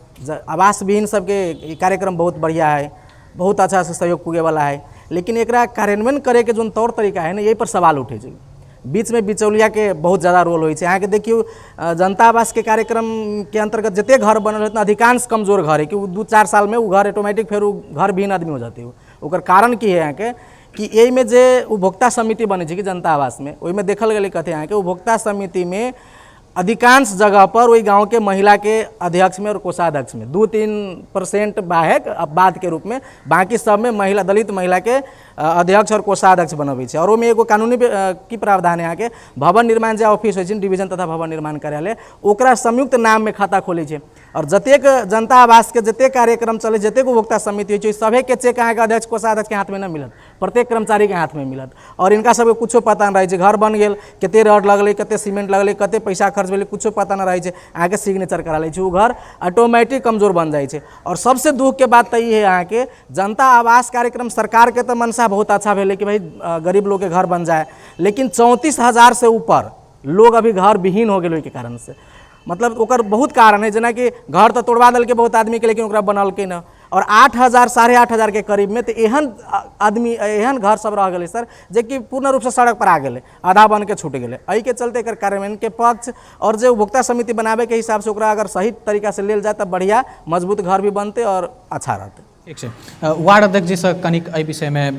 आवास विहीन सबके ई कार्यक्रम बहुत बढ़िआँ है, बहुत अच्छासँ सहयोग पुगैवला है, लेकिन एकरा कार्यान्वयन करैके जोन तौर तरीका है ने, यही पर सवाल उठै छै। बीचमे बिचौलियाके बहुत ज्यादा रोल होइ छै। अहाँके देखियौ जनता आवासके कार्यक्रमके अन्तर्गत जतेक घर बनल है अधिकांश कमजोर घर है कि ओ 2-4 सालमे ओ घर ऑटोमेटिक फेर ओ घर विहीन आदमी हो जाते। ओकर कारण की है अहाँके कि एहिमे जे उपभोक्ता समिति बनै छै कि जनता आवासमे, ओहिमे देखल गेलै कथी अहाँके उपभोक्ता समितिमे अधिकांश जगह पर ओहि गाँवके महिलाके अध्यक्षमे आओर कोषाध्यक्षमे 2-3% बाहेक अपवादके रूपमे बाँकी सबमे महिला दलित महिलाके अध्यक्ष आओर कोषाध्यक्ष बनबै छै। आओर ओहिमे एगो कानूनी की प्रावधान है अहाँके, भवन निर्माण जे ऑफिस होइ छै, डिवीजन तथा भवन निर्माण कार्यालय, ओकरा संयुक्त नाममे खाता खोलै छै। आओर जतेक जनता आवासके जतेक कार्यक्रम चलै, जतेक उपभोक्ता समिति होइ छै, सभेके चेक अहाँके अध्यक्ष कोषाध्यक्षके हाथमे नहि मिलत, प्रत्येक कर्मचारीके हाथमे मिलत। आओर इनका सबके कुछो पता नहि रहै छै, घर बन गेल, कते रड लगलै, कते सीमेंट लगलै, कते पैसा खर्च भेलै, कुछो पता नहि रहै छै, अहाँके सिग्नेचर करा लै छै, ओ घर ऑटोमेटिक कमजोर बन जाइ छै। आओर सबसे दुःखके बात तऽ ई है अहाँके जनता आवास कार्यक्रम सरकारके तऽ मनसा बहुत अच्छा भेलै कि भाई गरीब लोगके घर बन जाए, लेकिन 34,000 से ऊपर लोग अभी घर विहीन हो गेल ओहिके कारण से। मतलब ओकर बहुत कारण है, जेनाकि घर तऽ तोड़वा देलकै बहुत आदमीके, लेकिन ओकरा बनलकै न। आओर 8,000 8,500 के करीबमे तऽ एहन आदमी एहन घर सब रह गेलै सर, जेकि पूर्ण रूपसँ सड़क पर आ गेलै, आधा बनके छूटि गेलै। एहिके चलते एकर कार्यान्वयनके पक्ष आओर जे उपभोक्ता समिति बनाबैके हिसाबसँ ओकरा अगर सही तरीकासँ लेल जाए तऽ बढ़िआँ मजबूत घर भी बनतै आओर अच्छा रहतै। ठीक छै, वार्ड अध्यक्ष जीसँ कनिक एहि विषयमे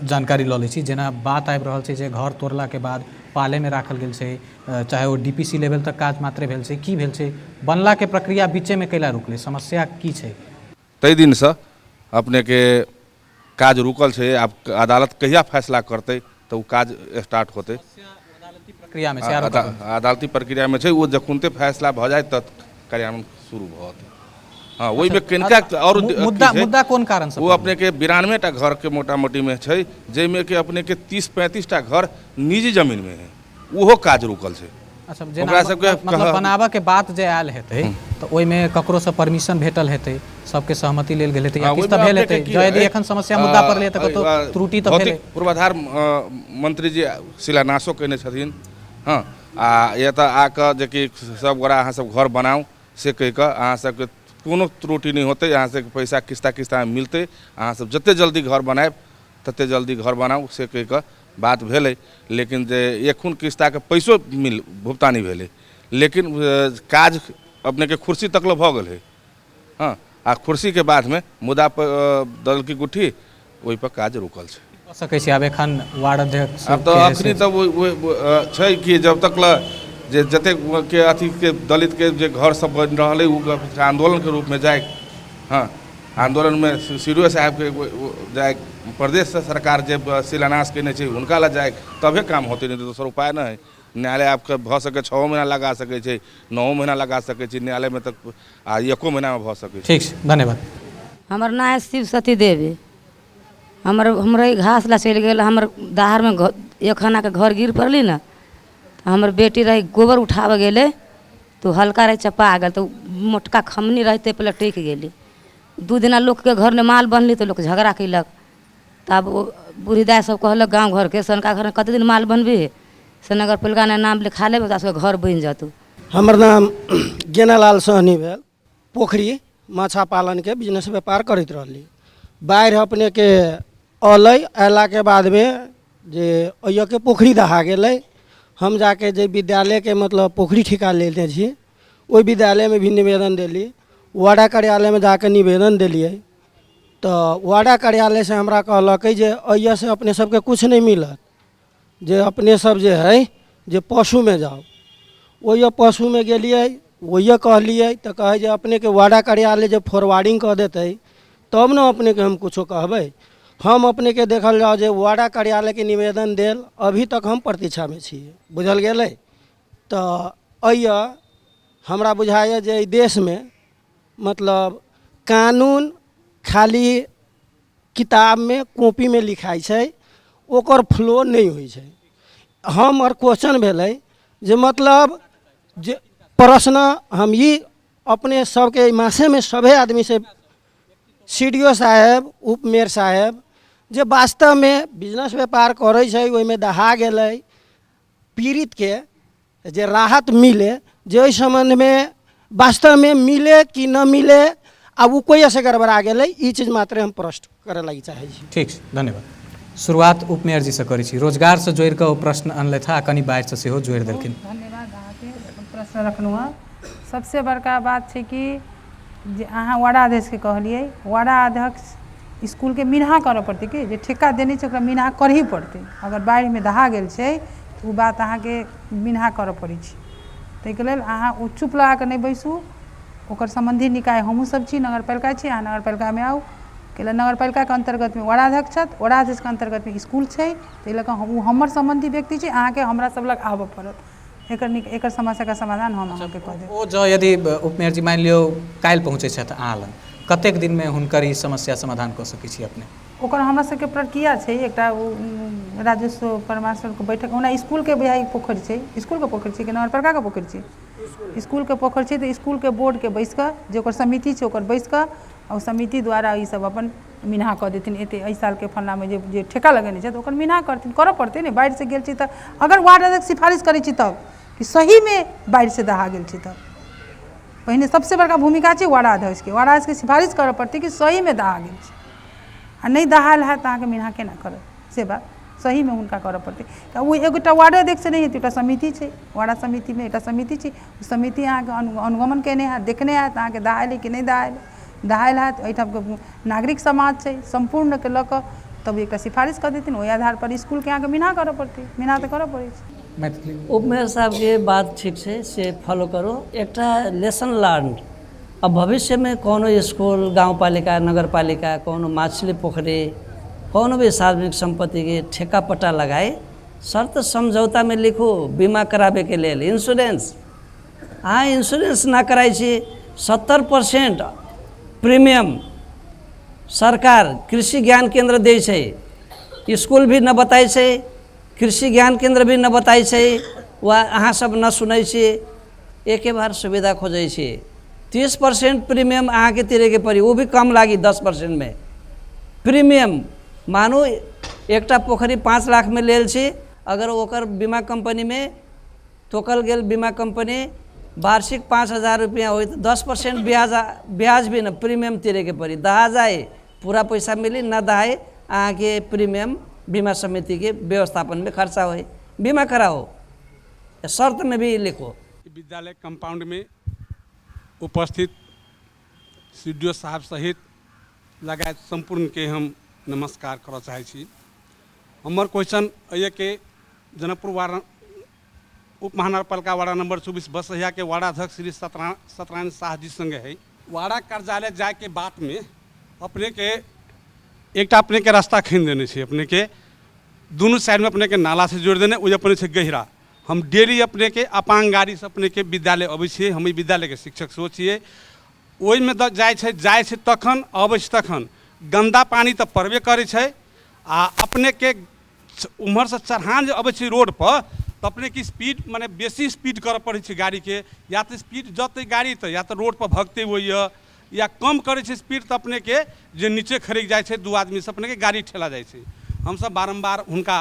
जानकारी लऽ लै छी। जेना बात आबि रहल छै जे घर तोड़लाके बाद पालेमे राखल गेल छै, चाहे ओ DPC लेवल तक काज मात्रे भेल छै, की भेल छै, बनलाके प्रक्रिया बीचेमे कैला रुकलै, समस्या की छै? ताहि दिनसँ अपनेके काज रुकल छै। आब अदालत कहिया फैसला करतै तऽ ओ काज स्टार्ट होतै। प्रक्रियामे छै, अदालती प्रक्रियामे छै, ओ जखुनते फैसला भऽ जाय तऽ कार्यान्वयन शुरू भऽ जेतै। हाँ, ओहिमे किनका और मुद्दा कोन कारण ओ अपनेके 92 टा घरके मोटा मोटीमे छै, जाहिमे कि अपनेके 30-35 टा घर निजी जमीनमे है, ओहो काज रुकल छै। अच्छा, जेना मतलब बनाबऽ के बात जे आयल हेतै तऽ ओहिमे ककरोसँ परमिशन भेटल हेतै, सबके सहमति लेल गेल हेतै, या किछु तऽ भेल हेतै। यदि एखन समस्या मुद्दा पड़लै तऽ कतौ त्रुटि तऽ भेलै। पूर्वाधार मंत्री जी शिलान्यासो कयने छथिन। हाँ, आ एतऽ आकऽ जेकि सब गोरा अहाँ सब घर बनाउ से कहि कऽ अहाँ सबके कोनो त्रुटि नहि होतै, अहाँ सबके पैसा किस्ता किस्तामे मिलतै, अहाँ सब जते जल्दी घर बनायब तते जल्दी घर बनाउ से कहि कऽ बात भेलै। लेकिन जे एखन किस्ताके पैसो मिल भुगतानी भेलै, लेकिन काज अपनेके कुर्सी तक लऽ भऽ गेल है। हाँ, आ कुर्सीके बादमे मुदा दलकी गुट्ठी ओहिपर काज रुकल छै। कऽ सकै छी आब एखन वार्ड अध्यक्ष आब तऽ अखनी तऽ छै कि जब तक लऽ जे जतेक के अथी के दलित के जे घर सब बनि रहल है ओ आंदोलन के रूप में जाए। हाँ, आंदोलन में सीडीओ साहब के जाए, प्रदेश से सरकार जे शिलान्यास केने छै हुनका लए जाए, तबे काम होतै, नहीं तऽ दोसर उपाय नहि है। न्यायालय आपके भऽ सकै 6 महीना लगा सकै छै, 9 महीना लगा सकै छै न्यायालयमे तऽ, आ 1 महीनामे भऽ सकै छै। ठीक छै, धन्यवाद। हमर नाम है शिव सती देवी। हमर घास ला चलि गेल, हमर दाहरमे एक खानाके घर गिर पड़ली ने, हमर बेटी रही गोबर उठाबऽ गेलै तो हल्का रहे चपा गेल, तो मोटका खमनी रहे ताहि पर लटकि गेली। 2 दिना लोकके घरमे माल बन्हली तऽ लोक झगड़ा कयलक। तब ओ बूढ़ी दाइ सब कहलक गाँव घरके, सनका घरमे कते दिन माल बन्हबी, से नगरपालिका ने नाम लिखा लेबै तऽ सबके घर बनि जेतौ। हमर नाम गेनालाल सहनी भेल। पोखरी माछा पालनके बिजनेस व्यापार करैत रहली। बाढ़ि अपनेके अयलै, अयलाके बादमे जे ओहिके पोखरी दहा गेलै। हम जाके जे विद्यालयके मतलब पोखरी ठिका लेने छी ओहि विद्यालयमे भी निवेदन देली, वार्डा कार्यालयमे जाके निवेदन देलियै तऽ वार्डा कार्यालयसँ हमरा कहलकै जे एहिसँ अपने सबके किछु नहि मिलत, जे अपने सब जे है जे पशुमे जाउ। ओहि पशुमे गेलियै, ओहि कहलियै तऽ कहै जे अपनेके वार्डा कार्यालय जे फॉरवार्डिंग कऽ देतै तब ने अपनेके हम कुछो कहबै। हम अपनेके देखल जाउ जे वार्डा कार्यालयके निवेदन देल, अभी तक हम प्रतीक्षामे छी, बुझल गेलै। तऽ एहि हमरा बुझाइए जे एहि देशमे मतलब कानून खाली किताबमे कॉपीमे लिखाइ छै, ओकर फ्लो नहि होइ छै। हमर क्वेश्चन भेलै जे मतलब जे प्रश्न हम ई अपने सबके मासेमे सभे आदमीसँ CDO साहेब, उप मेयर साहेब जे वास्तवमे बिजनेस व्यापार करै छै ओहिमे दहा गेलै पीड़ितके जे राहत मिले, जे एहि सम्बन्धमे वास्तवमे मिले कि न मिले, आ ओ कोइसँ गड़बड़ा गेलै, ई चीज मात्र हम प्रश्न करऽ लागि चाहै छी। ठीक छै, धन्यवाद। शुरुआत उप मेयर जीसँ करै छी। रोजगारसँ जोड़ि कऽ ओ प्रश्न अनलथि आ कनि बाढ़िसँ सेहो जोड़ि देलखिन। धन्यवाद अहाँके प्रश्न रखलहुँ हँ। सबसे बड़का बात छै कि जे अहाँ वार्डा अध्यक्षके कहलियै, वार्डा अध्यक्ष इसकुलके मिनहा करऽ पड़तै कि जे ठेका देने छै ओकरा मिनहा करही पड़तै। अगर बाढ़िमे दहा गेल छै तऽ ओ बात अहाँके मिनहा करऽ पड़ै छै। ताहिके लेल अहाँ ओ चुप लगा कऽ नहि बैसू। ओकर सम्बन्धी निकाय हमहूँ सब छी, नगरपालिका छी, अहाँ नगरपालिकामे आउ। कैला नगरपालिकाके अन्तर्गतमे वार्डाध्यक्ष छथि, वार्डाध्यक्षके अन्तर्गतमे इसकुल छै, ताहि लऽ कऽ ओ हमर सम्बन्धी व्यक्ति छी, अहाँके हमरा सब लग आबऽ पड़त। एकर नीक एकर समस्याके समाधान हम अहाँके कऽ देब। ओ जँ यदि उपमेयर जी मानि लियौ काल्हि पहुँचै छथि अहाँ लग, कतेक दिनमे हुनकर ई समस्या समाधान कऽ सकै छी अपने? ओकर हमरा सबके प्रक्रिया छै एकटा, ओ राजस्व परामर्शके बैठक। ओना इसकुलके बुझाइ पोखरि छै, इसकुलके पोखरि छै कि नगरपालिकाके पोखरि छै? इसकुलके पोखरि छै, तऽ इसकुलके बोर्डके बैस कऽ जे ओकर समिति छै ओकर बैस कऽ आ ओ समिति द्वारा ई सब अपन मिन्हा कऽ देथिन। एते एहि सालके फलनामे जे जे ठेका लगेने छथि ओकर मिन्हा करथिन, करऽ पड़तै ने। बाढ़िसँ गेल छै तऽ अगर वार्ड अध्यक्ष सिफारिश करै छी तब कि सहीमे बाढ़िसँ दहा गेल छै, तब पहिने सबसँ बड़का भूमिका छै वार्डाध्यक्षके। वार्डाध्यक्षके सिफारिश करऽ पड़तै कि सहीमे दहा गेल छै, आ नहि दहायल हैत तऽ अहाँके मिन्हा केना करत? से बात सहीमे हुनका करऽ पड़तै। तऽ ओ एगोटा वार्डो अध्यक्षसँ नहि हेतै, एकटा समिति छै, वार्ड समितिमे एकटा समिति छै, ओ समिति अहाँके अनुगमन केने हैत, देखने हैत अहाँके दहायल है कि नहि दहायल है। दहायल हैत, एहिठामके नागरिक समाज छै सम्पूर्णके लऽ कऽ तब एकटा सिफारिश कऽ देथिन, ओहि आधारपर इसकुलके अहाँके मिन्हा करऽ पड़तै। मिन्हा तऽ करऽ पड़ै छै। मैथिली उपमेयर साहबके बात ठीक छै, से फॉलो करू। एकटा लेसन लर्न, अब भविष्यमे कोनो स्कूल, गाउँपालिका, नगरपालिका, कोनो माछली पोखरी, कोनो भी सार्वजनिक सम्पत्तिके ठेक्का पट्टा लगाए शर्त सम्झौतामे लिखू बीमा कराबैके लेल इन्सुरेन्स। अहाँ इन्सुरेन्स न कराइ छी, 70% प्रीमियम सरकार कृषि ज्ञान केन्द्र दै छै, स्कूल भी न बताइ छै, कृषि ज्ञान केन्द्र भी न बताइ छै, वा अहाँ सब न सुनै छी, एके बार सुविधा खोजै छी। 30% प्रीमियम अहाँके तिरैके पड़ी, ओ भी कम लागी 10%मे प्रीमियम। मानू एकटा पोखरि 5 लाखमे लेल छी, अगर ओकर बीमा कम्पनीमे तोकल गेल बीमा कम्पनी वार्षिक 5000 रुपैआ होइ तऽ 10% ब्याज, ब्याज भी न प्रीमियम तिरैके पड़ी। दहा जाए पूरा पैसा मिली, न दहाए अहाँके प्रीमियम बीमा समितिके व्यवस्थापनमे खर्चा होइ। बीमा कराओ, शर्तमे भी लिखो। विद्यालय कंपाउंड में उपस्थित सीडीओ साहब सहित लगायत सम्पूर्ण के हम नमस्कार करऽ चाहै छी। हमर क्वेश्चन अइ के जनकपुर वार्ड उप महानगरपालिका वार्ड नंबर 24 बसहिया के वार्डाध्यक्ष श्री सत्यनारायण शाह जी संगे है। वार्ड कार्यालय जाए के बात में अपने के एकटा अपने के रास्ता खनि देने छै, अपने के दुनू साइड में अपने के नाला से जोड़ि देने, ओहि अपने छै गहिरा। हम डेली अपने के अपांग गाड़ी से अपने के विद्यालय अबै छियै, हम ई विद्यालय के शिक्षक सेहो छियै। ओहिमे तऽ जाइ छै तखन अबै छै तखन गन्दा पानि तऽ पड़बे करै छै, आ अपने के उम्हरसँ चढ़ान जे अबै छै रोडपर तऽ अपने के स्पीड मने बेसी स्पीड करऽ पड़ै छै गाड़ीके, या तऽ स्पीड जतै गाड़ी तऽ या तऽ रोडपर भगतै होइए, या कम करै छै स्पीड तऽ अपने के जे नीचे खड़कि जाइ छै, दू आदमीसँ अपने के गाड़ी ठेला जाइ छै। हमसब बारम्बार हुनका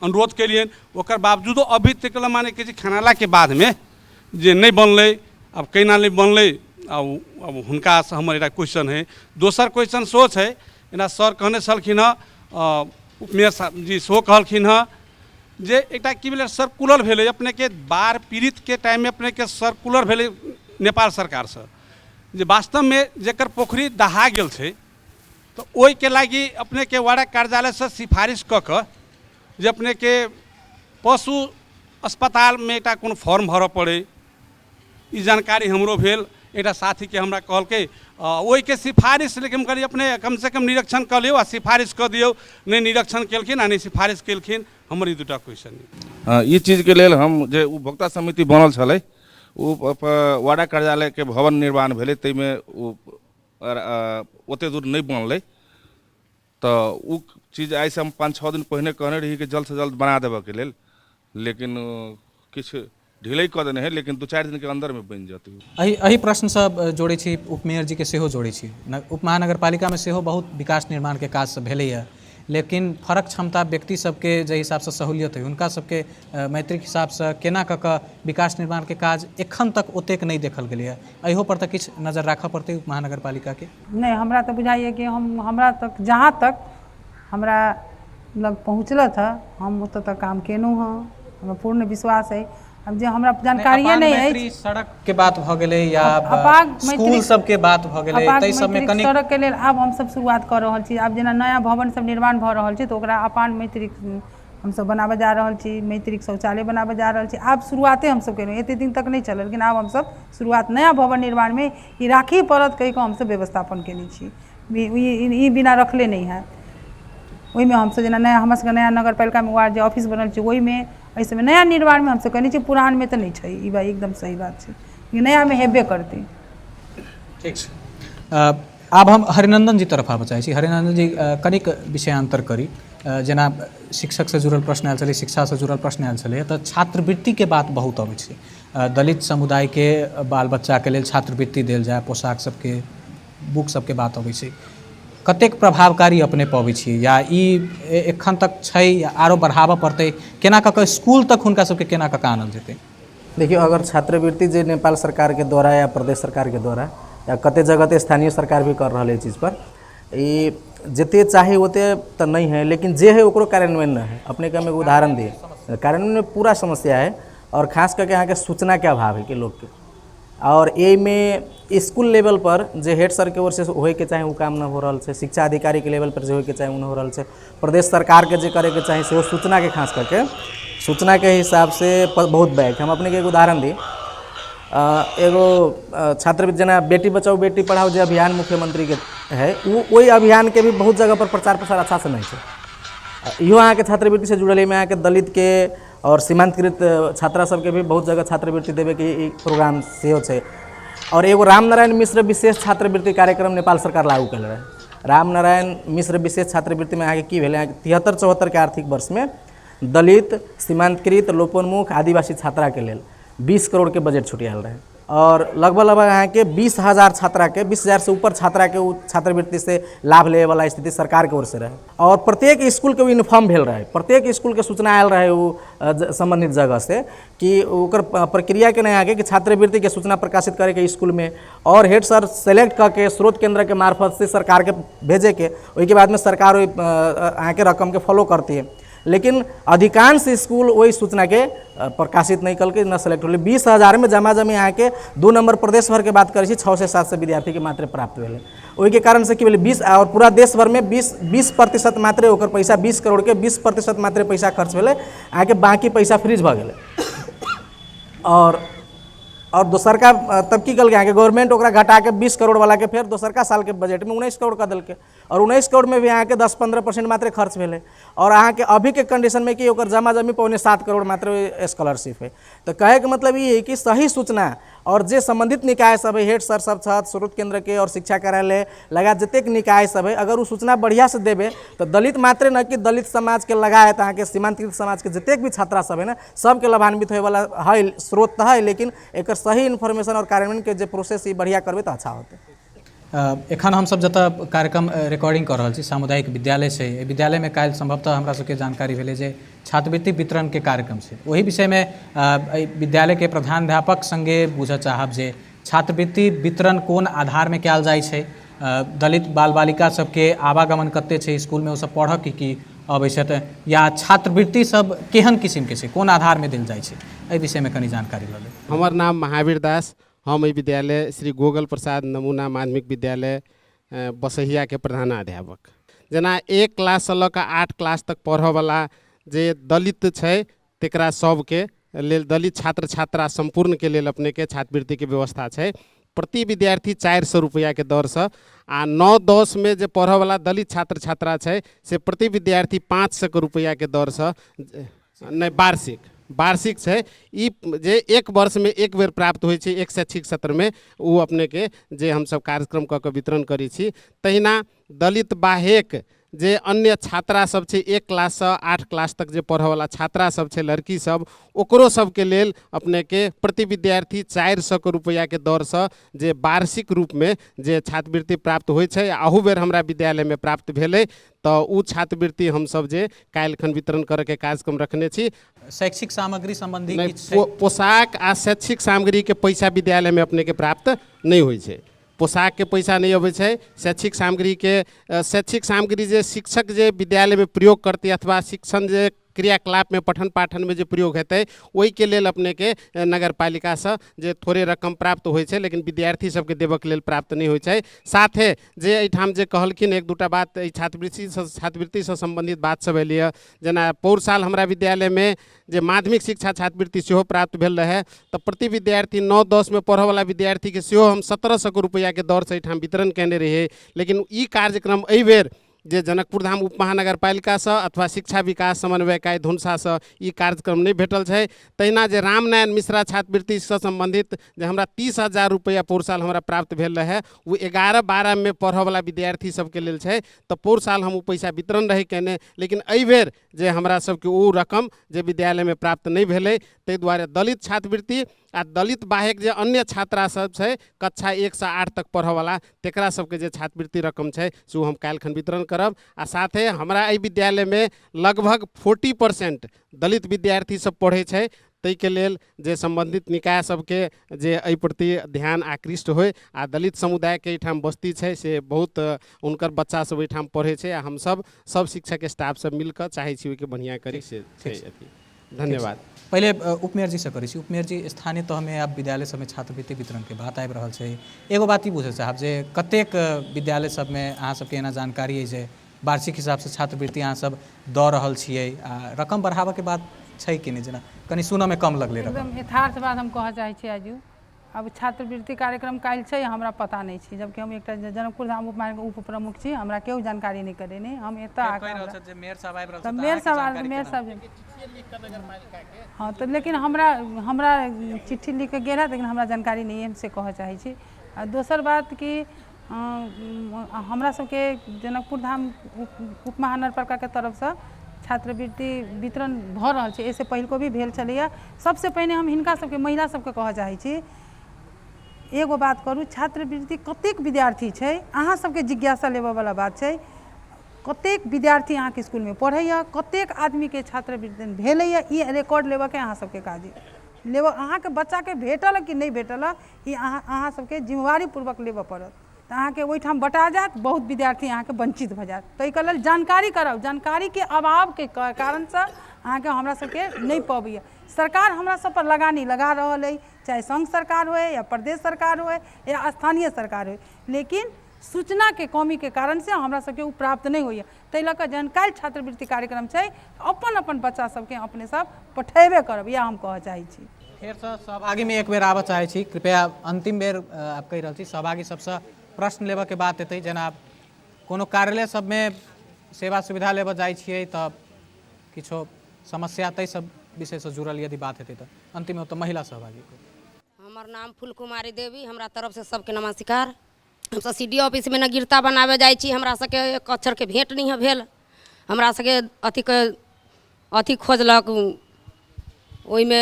अनुरोध केलियनि, ओकर बावजूदो अभी तक माने कि खनालाके बादमे जे नहि बनलै, आब केना नहि बनलै, आब हुनकासँ हमर एकटा क्वेश्चन है। दोसर क्वेश्चन सेहो छै, एना सर कहने छलखिन हँ, उपमेयर साहब जी सेहो कहलखिन हँ जे एकटा की भेलै सर्कुलर भेलै अपनेके बाढ़ पीड़ितके टाइममे, अपनेके सर्कुलर भेलै नेपाल सरकारसँ जे वास्तवमे जकर पोखरि दहा गेल छै तऽ ओहिके लागि अपनेके वार्ड कार्यालयसँ सिफारिश कऽ कऽ जे अपनेके पशु अस्पतालमे एकटा कोनो फॉर्म भरऽ पड़ै, ई जानकारी हमरो भेल। एकटा साथीके हमरा कहलकै ओहिके सिफारिश, लेकिन हम कहलियै अपने कमसँ कम निरीक्षण कऽ लियौ आ सिफारिश कऽ दियौ। नहि निरीक्षण केलखिन आ नहि सिफारिश केलखिन। हमर ई दूटा क्वेश्चन। ई चीजके लेल हम जे उपभोक्ता समिति बनल छलै ओ वार्ड कार्यालयके भवन निर्माण भेलै, ताहिमे ओ ओतेक दूर नहि बनलै, तऽ ओ चीज आइसँ हम 5-6 दिन पहिने कहने रही कि जल्दसँ जल्द बना देबऽके लेल, लेकिन किछु ढिलै कऽ देने हइ, लेकिन 2-4 दिनके अन्दरमे बनि जेतै। एहि प्रश्नसँ जोड़ै छी उपमेयर जीके सेहो जोड़ै छी। उप महानगरपालिकामे सेहो बहुत विकास निर्माणके काज सब भेलैए, लेकिन फरक क्षमता व्यक्ति सबके जाहि हिसाबसँ सहूलियत होइ हुनका सबके मैत्रिक हिसाबसँ केना कऽ कऽ विकास निर्माणके काज एखन तक ओतेक नहि देखल गेलैए, एहो पर तऽ किछु नजर राखऽ पड़तै उप महानगरपालिकाके। नहि, हमरा तऽ बुझाइए कि हम हमरा तक जहाँ तक हमरा लग पहुँचलथि हँ हम ओतऽ तक काम केलहुँ हँ, हमरा पूर्ण विश्वास अइ। आब जे हमरा जानकारिए नहि अछि, सड़क के बात भऽ गेलै या स्कूल सबके बात भऽ गेलै, ताहि सबमे कनि सड़कके लेल आब हमसब शुरुआत कऽ रहल छी। आब जेना नया भवन सब निर्माण भऽ रहल छै तऽ ओकरा अपान मैत्रिक हमसब बनाबऽ जा रहल छी, मैत्रीक शौचालय बनाबऽ जा रहल छी। आब शुरुआते हमसब केलहुँ, एते दिन तक नहि चलल, लेकिन आब हमसब शुरुआत नया भवन निर्माणमे ई राखही पड़त कहि कऽ हमसब व्यवस्थापन केने छी। ई बिना रखले नहि हैत। ओहिमे हमसब जेना नया हमरा सबके नया नगरपालिकामे वार्ड जे ऑफिस बनल छै, ओहिमे एहि सबमे नया निर्माणमे हमसब केने छी। पुरानमे तऽ नहि छै, ई बात एकदम सही बात छै, लेकिन नयामे हेबे करतै। ठीक छै, आब हम हरिनंदन जी तरफ आबऽ चाहै छी। हरिनंदन जी, कनिक विषयांतर करी, जेना शिक्षकसँ जुड़ल प्रश्न आयल छलै, शिक्षासँ जुड़ल प्रश्न आयल छलै, तऽ छात्रवृत्तिके बात बहुत अबै छै। दलित समुदायके बाल बच्चाके लेल छात्रवृत्ति देल जाय, पोशाक सबके, बुक सबके बात अबै छै। कतेक प्रभावकारी अपने पबै छियै, या ई एखन तक छै या आरो बढ़ाबऽ पड़तै? केना कऽ कऽ स्कूल तक हुनका सबके केना कऽ कऽ आनल जेतै? देखियौ, अगर छात्रवृत्ति जे नेपाल सरकारके द्वारा या प्रदेश सरकारके द्वारा या कते जगह तऽ स्थानीय सरकार भी कर रहल है, चीज पर ई जते चाही ओते तऽ नहि है, लेकिन जे है ओकरो कार्यान्वयन नहि है। अपनेके हम एगो उदाहरण दिए, कार्यान्वयन में पूरा समस्या है और खास करके अहाँके सूचनाके अभाव है कि लोकके। और एहिमे स्कूल लेवल पर जे हेड सरके ओर से होइके चाही, ओ काम नहि हो रहल छै। शिक्षा अधिकारीके लेवल पर जे होइके चाही, ओ नहि हो रहल छै। प्रदेश सरकारके जे करैके चाही सेहो सूचनाके, खास करके सूचनाके हिसाबसँ बहुत बैक। हम अपनेके एगो उदाहरण दी, एगो छात्रवृत्ति, जेना बेटी बचाओ बेटी पढ़ाओ जे अभियान मुख्यमंत्रीके है, ओ ओहि अभियानके भी बहुत जगह पर प्रचार प्रसार अच्छासँ नहि छै। इहो अहाँके छात्रवृत्तिसँ जुड़ल। एहिमे अहाँके दलितके और सीमांतकृत छात्रा सबके भी बहुत जगह छात्रवृत्ति देबेके ई प्रोग्राम सेहो छै। और एगो रामनारायण मिश्र विशेष छात्रवृत्ति कार्यक्रम नेपाल सरकार लागू कयले रहै। रामनारायण मिश्र विशेष छात्रवृत्तिमे अहाँके की भेलै? अहाँके 73-74के आर्थिक वर्षमे दलित, सीमांतकृत, लोपोन्मुख, आदिवासी छात्राके लेल 20 करोड़के बजट छुटियाल रहै और लगभग लगभग अहाँके 20,000 छात्राके, 20,000से ऊपर छात्राके ओ छात्रवृत्तिसँ लाभ लेबेवला स्थिति सरकारके ओरसँ रहै। और प्रत्येक स्कूलके ओ इन्फॉर्म भेल रहै, प्रत्येक स्कूलके सूचना आयल रहै ओ सम्बन्धित जगहसँ कि ओकर प्रक्रिया के नहि अहाँके कि छात्रवृत्तिके सूचना प्रकाशित करैके स्कूलमे और हेड सर सेलेक्ट कऽ के स्रोत केन्द्रके मार्फत से सरकारके भेजैके, ओहिके बादमे सरकार ओहि अहाँके रकमके फॉलो करती। लेकिन अधिकांश स्कूल ओहि सूचनाके प्रकाशित नहि कलकै, न सेलेक्ट होलै। 20,000मे जमा जमी अहाँके दू नंबर प्रदेश भरके बात करै छी, 600-700 विद्यार्थीके मात्र प्राप्त भेलै। ओहिके कारणसँ की भेलै? 20 आओर पूरा देश भरमे 20-20% मात्रे ओकर पैसा, 20 करोड़के 20% मात्रे पैसा खर्च भेलै। अहाँके बाँकी पैसा फ्रीज भऽ गेलै। और दोसरका तब की केलकै अहाँके गवर्नमेंट? ओकरा घटा के 20 करोड़ वालाके फेर दोसरका सालके बजटमे 19 करोड़ कऽ देलकै और 19 करोड़मे भी अहाँके 10-15% मात्रे खर्च भेलै। और अहाँके अभीके कंडीशनमे कि ओकर जमा जमी 6.75 करोड़ मात्र स्कॉलरशिप है। तऽ कहैके मतलब ई है कि सही सूचना और जे सम्बन्धित निकाय सब है, हेड सर सब छथि स्रोत केन्द्रके और शिक्षा कार्यालय लगायत जतेक निकाय सब है, अगर ओ सूचना बढ़िआँसँ देबै तऽ दलित मात्रे न कि दलित समाजके लगायत अहाँके सीमांतकृत समाजके जतेक भी छात्रा सब है ने, सबके लाभान्वित होयवला है। स्रोत तऽ है, लेकिन एकर सही इन्फॉर्मेशन और कार्यान्वयनके जे प्रोसेस ई बढ़िआँ करबै तऽ अच्छा होतै। एखन हमसब जतऽ कार्यक्रम रिकॉर्डिंग कऽ रहल छी, सामुदायिक विद्यालय छै। एहि विद्यालयमे काल्हि सम्भवतः हमरा सबके जानकारी भेलै जे छात्रवृत्ति वितरणके कार्यक्रम छै। ओहि विषयमे एहि विद्यालयके प्रधानाध्यापक सङ्गे बुझऽ चाहब जे छात्रवृत्ति वितरण कोन आधारमे कयल जाइ छै, दलित बाल बालिका सबके आवागमन कते छै स्कूलमे, ओसब पढ़ऽ की की अबै छथि, या छात्रवृत्ति सब केहन किसिमके छै, कोन आधारमे देल जाइ छै, एहि विषयमे कनि जानकारी लऽ लेब। हमर नाम महावीर दास। हम एहि विद्यालय श्री गोगल प्रसाद नमूना माध्यमिक विद्यालय बसहियाके प्रधानाध्यापक। जेना एक क्लाससँ लऽ कऽ 8 क्लास तक पढ़ऽवला जे दलित छै, तकरा सबके लेल, दलित छात्र छात्रा सम्पूर्णके लेल अपनेके छात्रवृत्तिके व्यवस्था छै, प्रति विद्यार्थी 400 रुपैआके दरसँ। आ 9-10मे जे पढ़ऽवला दलित छात्र छात्रा छै, से प्रति विद्यार्थी 500के रुपैआके दरसँ। नहि, वार्षिक, वार्षिक छै ई, जे एक वर्षमे एक बेर प्राप्त होइ छै, एक शैक्षिक सत्रमे। ओ अपनेके जे हमसब कार्यक्रम कऽ कऽ वितरण करै छी। तहिना दलित बाहेक जे अन्य छात्रा सब छै, एक क्लाससँ 8 क्लास तक जे पढ़ऽवला छात्रा सब छै, लड़की सब, ओकरो सबके लेल अपनेके प्रति विद्यार्थी 400के रुपैआके दरसँ जे वार्षिक रूपमे जे छात्रवृत्ति प्राप्त होइ छै। अहू बेर हमरा विद्यालयमे प्राप्त भेलै, तऽ ओ छात्रवृत्ति हमसब जे काल्हिखन वितरण करैके कार्यक्रम रखने छी। शैक्षिक सामग्री सम्बन्धी नहि। किछु छै? पोशाक आ शैक्षिक सामग्रीके पैसा विद्यालयमे अपनेके प्राप्त नहि होइ छै। पोशाकके पैसा नहि अबै छै। शैक्षिक सामग्रीके, शैक्षिक सामग्री जे शिक्षक जे विद्यालयमे प्रयोग करतै अथवा शिक्षण जे क्रियाकलापमे पठन पाठनमे जे प्रयोग हेतै ओहिके लेल अपनेके नगरपालिकासँ जे थोड़े रकम प्राप्त होइ छै, लेकिन विद्यार्थी सबके देबऽके लेल प्राप्त नहि होइ छै। साथे जे एहिठाम जे कहलखिन एक दूटा बात एहि छात्रवृत्तिसँ सम्बन्धित बात सब एलैए, जेना पौर साल हमरा विद्यालयमे जे माध्यमिक शिक्षा छात्रवृत्ति सेहो प्राप्त भेल रहै, तऽ प्रति विद्यार्थी 9-10 मे पढ़ऽवला विद्यार्थीके सेहो हम 1700 रुपैआके दरसँ एहिठाम वितरण कयने रहियै। लेकिन ई कार्यक्रम एहिबेर जे जनकपुर धाम उप महानगरपालिकासँ अथवा शिक्षा विकास समन्वय इकाइ धुनसासँ ई कार्यक्रम नहि भेटल छै। तहिना जे रामनारायण मिश्रा छात्रवृत्तिसँ सम्बन्धित जे हमरा 30,000 रुपैआ पौर साल हमरा प्राप्त भेल रहै, ओ 11-12 मे पढ़ऽवला विद्यार्थी सबके लेल छै, तऽ पौर साल हम ओ पैसा वितरण रही कयने, लेकिन एहिबेर जे हमरा सबके ओ रकम जे विद्यालयमे प्राप्त नहि भेलै। ताहि दुआरे दलित छात्रवृत्ति आ दलित बाहेक जे अन्य छात्रा सब छै कक्षा 1 से 8 तक पढ़ऽवला, तकरा सबके जे छात्रवृत्ति रकम छै से ओ हम काल्हिखन वितरण करब। आ साथे हमरा एहि विद्यालयमे लगभग 40% दलित विद्यार्थी सब पढ़ै छै, ताहिके लेल जे सम्बन्धित निकाय सबके जे एहि प्रति ध्यान आकृष्ट होइ आ दलित समुदायके एहिठाम बस्ती छै से बहुत हुनकर बच्चा सब एहिठाम पढ़ै छै, आ हमसब सब शिक्षक स्टाफ सब मिलकऽ चाहै छी ओहिके बढ़िआँ करी, से छै अथी। धन्यवाद। पहिले उपमेयर जी से करै छी। उपमेयर जी, स्थानीय तहमे आब विद्यालय सबमे छात्रवृत्ति वितरणके बात आबि रहल छै, एगो बात ई बुझऽ चाहब जे कतेक विद्यालय सबमे अहाँ सबके एना जानकारी अइ जे वार्षिक हिसाबसँ छात्रवृत्ति अहाँ सब दऽ रहल छियै, आ रकम बढ़ाबऽके बात छै कि नहि? जेना कनि सुनऽमे कम लगलै रकम। एकदम यथार्थ बात हम कहऽ चाहै छी। आजू अब छात्रवृत्ति कार्यक्रम काल्हि छै, हमरा पता नहि छै, जबकि हम एकटा जनकपुर धाम उप प्रमुख छी, हमरा केओ जानकारी नहि करेने। हम एतऽ आके मेयर साहब आबि रहल तऽ मेयर साहब, मेयर साहब, हँ, तऽ लेकिन हमरा हमरा चिट्ठी लिख कऽ गेल है, लेकिन हमरा जानकारी नहि अइ, हम से कहऽ चाहै छी। आ दोसर बात कि हमरा सबके जनकपुर धाम उप महानगरपालिकाके तरफसँ छात्रवृत्ति वितरण भऽ रहल छै, एहिसँ पहिलको भी भेल छलैए। सबसँ पहिने हम हिनका सबके, महिला सबके कहऽ चाहै छी, एगो बात करू, छात्रवृत्ति कतेक विद्यार्थी छै, अहाँ सबके जिज्ञासा लेबऽवला बात छै, कतेक विद्यार्थी अहाँके इसकुलमे पढ़ैए, कतेक आदमीके छात्रवृत्ति भेलैए, ई रिकॉर्ड लेबऽके अहाँ सबके काज अइ। लेबऽ, अहाँके बच्चाके भेटल कि नहि भेटल, ई अहाँ सबके जिम्मेवारी पूर्वक लेबऽ पड़त। तऽ अहाँके ओहिठाम बटा जायत, बहुत विद्यार्थी अहाँके वञ्चित भऽ जायत। ताहिके लेल जानकारी कराउ। जानकारीके अभावके कारणसँ अहाँके हमरा सबके नहि पबैए। सरकार हमरा सबपर लगानी लगा रहल अइ, चाहे सङ्घ सरकार होइ या प्रदेश सरकार होइ या स्थानीय सरकार होइ, लेकिन सूचनाके कमीके कारणसँ हमरा सबके ओ प्राप्त नहि होइए। ताहि लऽ कऽ जहन काल्हि छात्रवृत्ति कार्यक्रम छै, अपन अपन बच्चा सबके अपने सब पठेबे करब, इएह हम कहऽ चाहै छी। फेरसँ सहभागीमे एक बेर आबऽ चाहै छी, कृपया अन्तिम बेर आब कहि रहल छी, सहभागी सबसँ प्रश्न लेबऽके बात एतै। जेना कोनो कार्यालय सबमे सेवा सुविधा लेबऽ जाइ छियै तऽ किछो समस्या ताहि सब विषयसँ जुड़ल यदि बात हेतै तऽ अन्तिममे ओतऽ महिला सहभागी। हमर नाम फूल कुमारी देवी, हमरा तरफसँ सबके नमस्कार। हमसब सी डी ओ ऑफिसमे नगीरता बनाबे जाइ छी, हमरा सबके एक अक्षरके भेँट नहि भेल। हमरा सबके अथीके अथी खोजलक, ओहिमे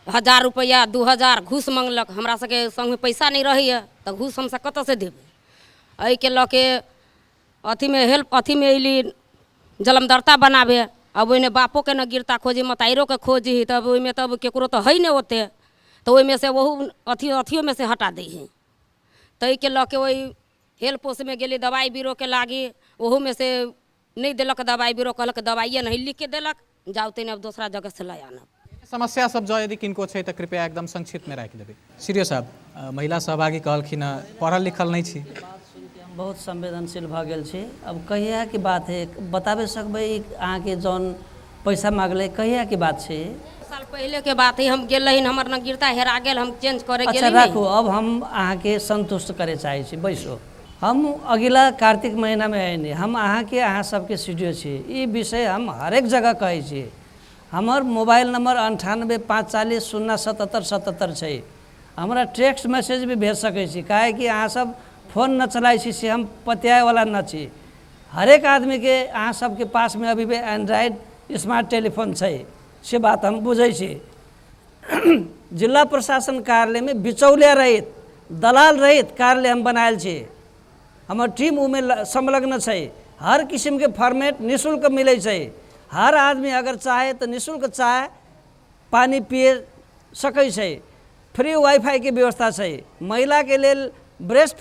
1000 रुपैआ 2000 घूस मङ्गलक। हमरा सबके सङ्गमे पैसा नहि रहैए तऽ घूस हमसब कतऽसँ देबै? एहिके लऽ के अथीमे हेल्प अथीमे अयली जलमदर्ता बनाबे, आब ओहिमे बापोके नगीरता खोजी, मताइरोके खोजी, तब ओहिमे तब ककरो तऽ हइ नहि ओतेक, तऽ ओहिमे से ओहू अथी अथियोमे से हटा दै हइ। ताहिके लऽ के ओहि हेल्थ पोस्टमे गेली दवाइ बीरोके लागी, ओहूमे से नहि देलक दवाइ बीरो, कहलक दवाइए नहि लिखके देलक, जाउ तनि आब दोसरा जगहसँ लऽ आनब। समस्या सब जँ यदि किनको छै तऽ कृपया एकदम संक्षिप्तमे राखि देबै। सीडीओ साहब, महिला सहभागी कहलखिन हँ पढ़ल लिखल नहि छी। बहुत संवेदनशील भऽ गेल छी। अब कहियाके बात है बताबे सकबै? अहाँके जौन पैसा मांगले कहियाके बात छै? साल पहिले के बात है, हम गेल रही, हमर नगीरता हेरा गेल, हम चेंज करे अच्छा गेली। राखू, अब हम अहाँके संतुष्ट करे चाहै छी। बैसो। हम अगिला कार्तिक महीनामे अयनी। हम अहाँके अहाँ सबके सीडीओ छी, ई विषय हम हरेक जगह कहै छी। हमर मोबाइल नंबर 98 540 0 77 77 छै। हमरा टेक्स्ट मैसेज भी भेज सकै छी, काहेकि अहाँ सब फोन न चलाइ छी से हम पतियाएवला न छी। हरेक आदमीके अहाँ सबके पासमे अभी भी एंड्रॉयड स्मार्ट टेलीफोन छै, से बात हम बुझै छी। जिल्ला प्रशासन कार्यालयमे बिचौलिया रहित, दलाल रहित कार्यालय हम बनायल छी। हमर टीम ओहिमे संलग्न छै। हर किसिमके फॉर्मेट निःशुल्क मिलै छै। हर आदमी अगर चाहे तऽ निःशुल्क चाय पानी पिए सकै छै। फ्री वाईफाईके व्यवस्था छै। महिलाके लेल ब्रेस्ट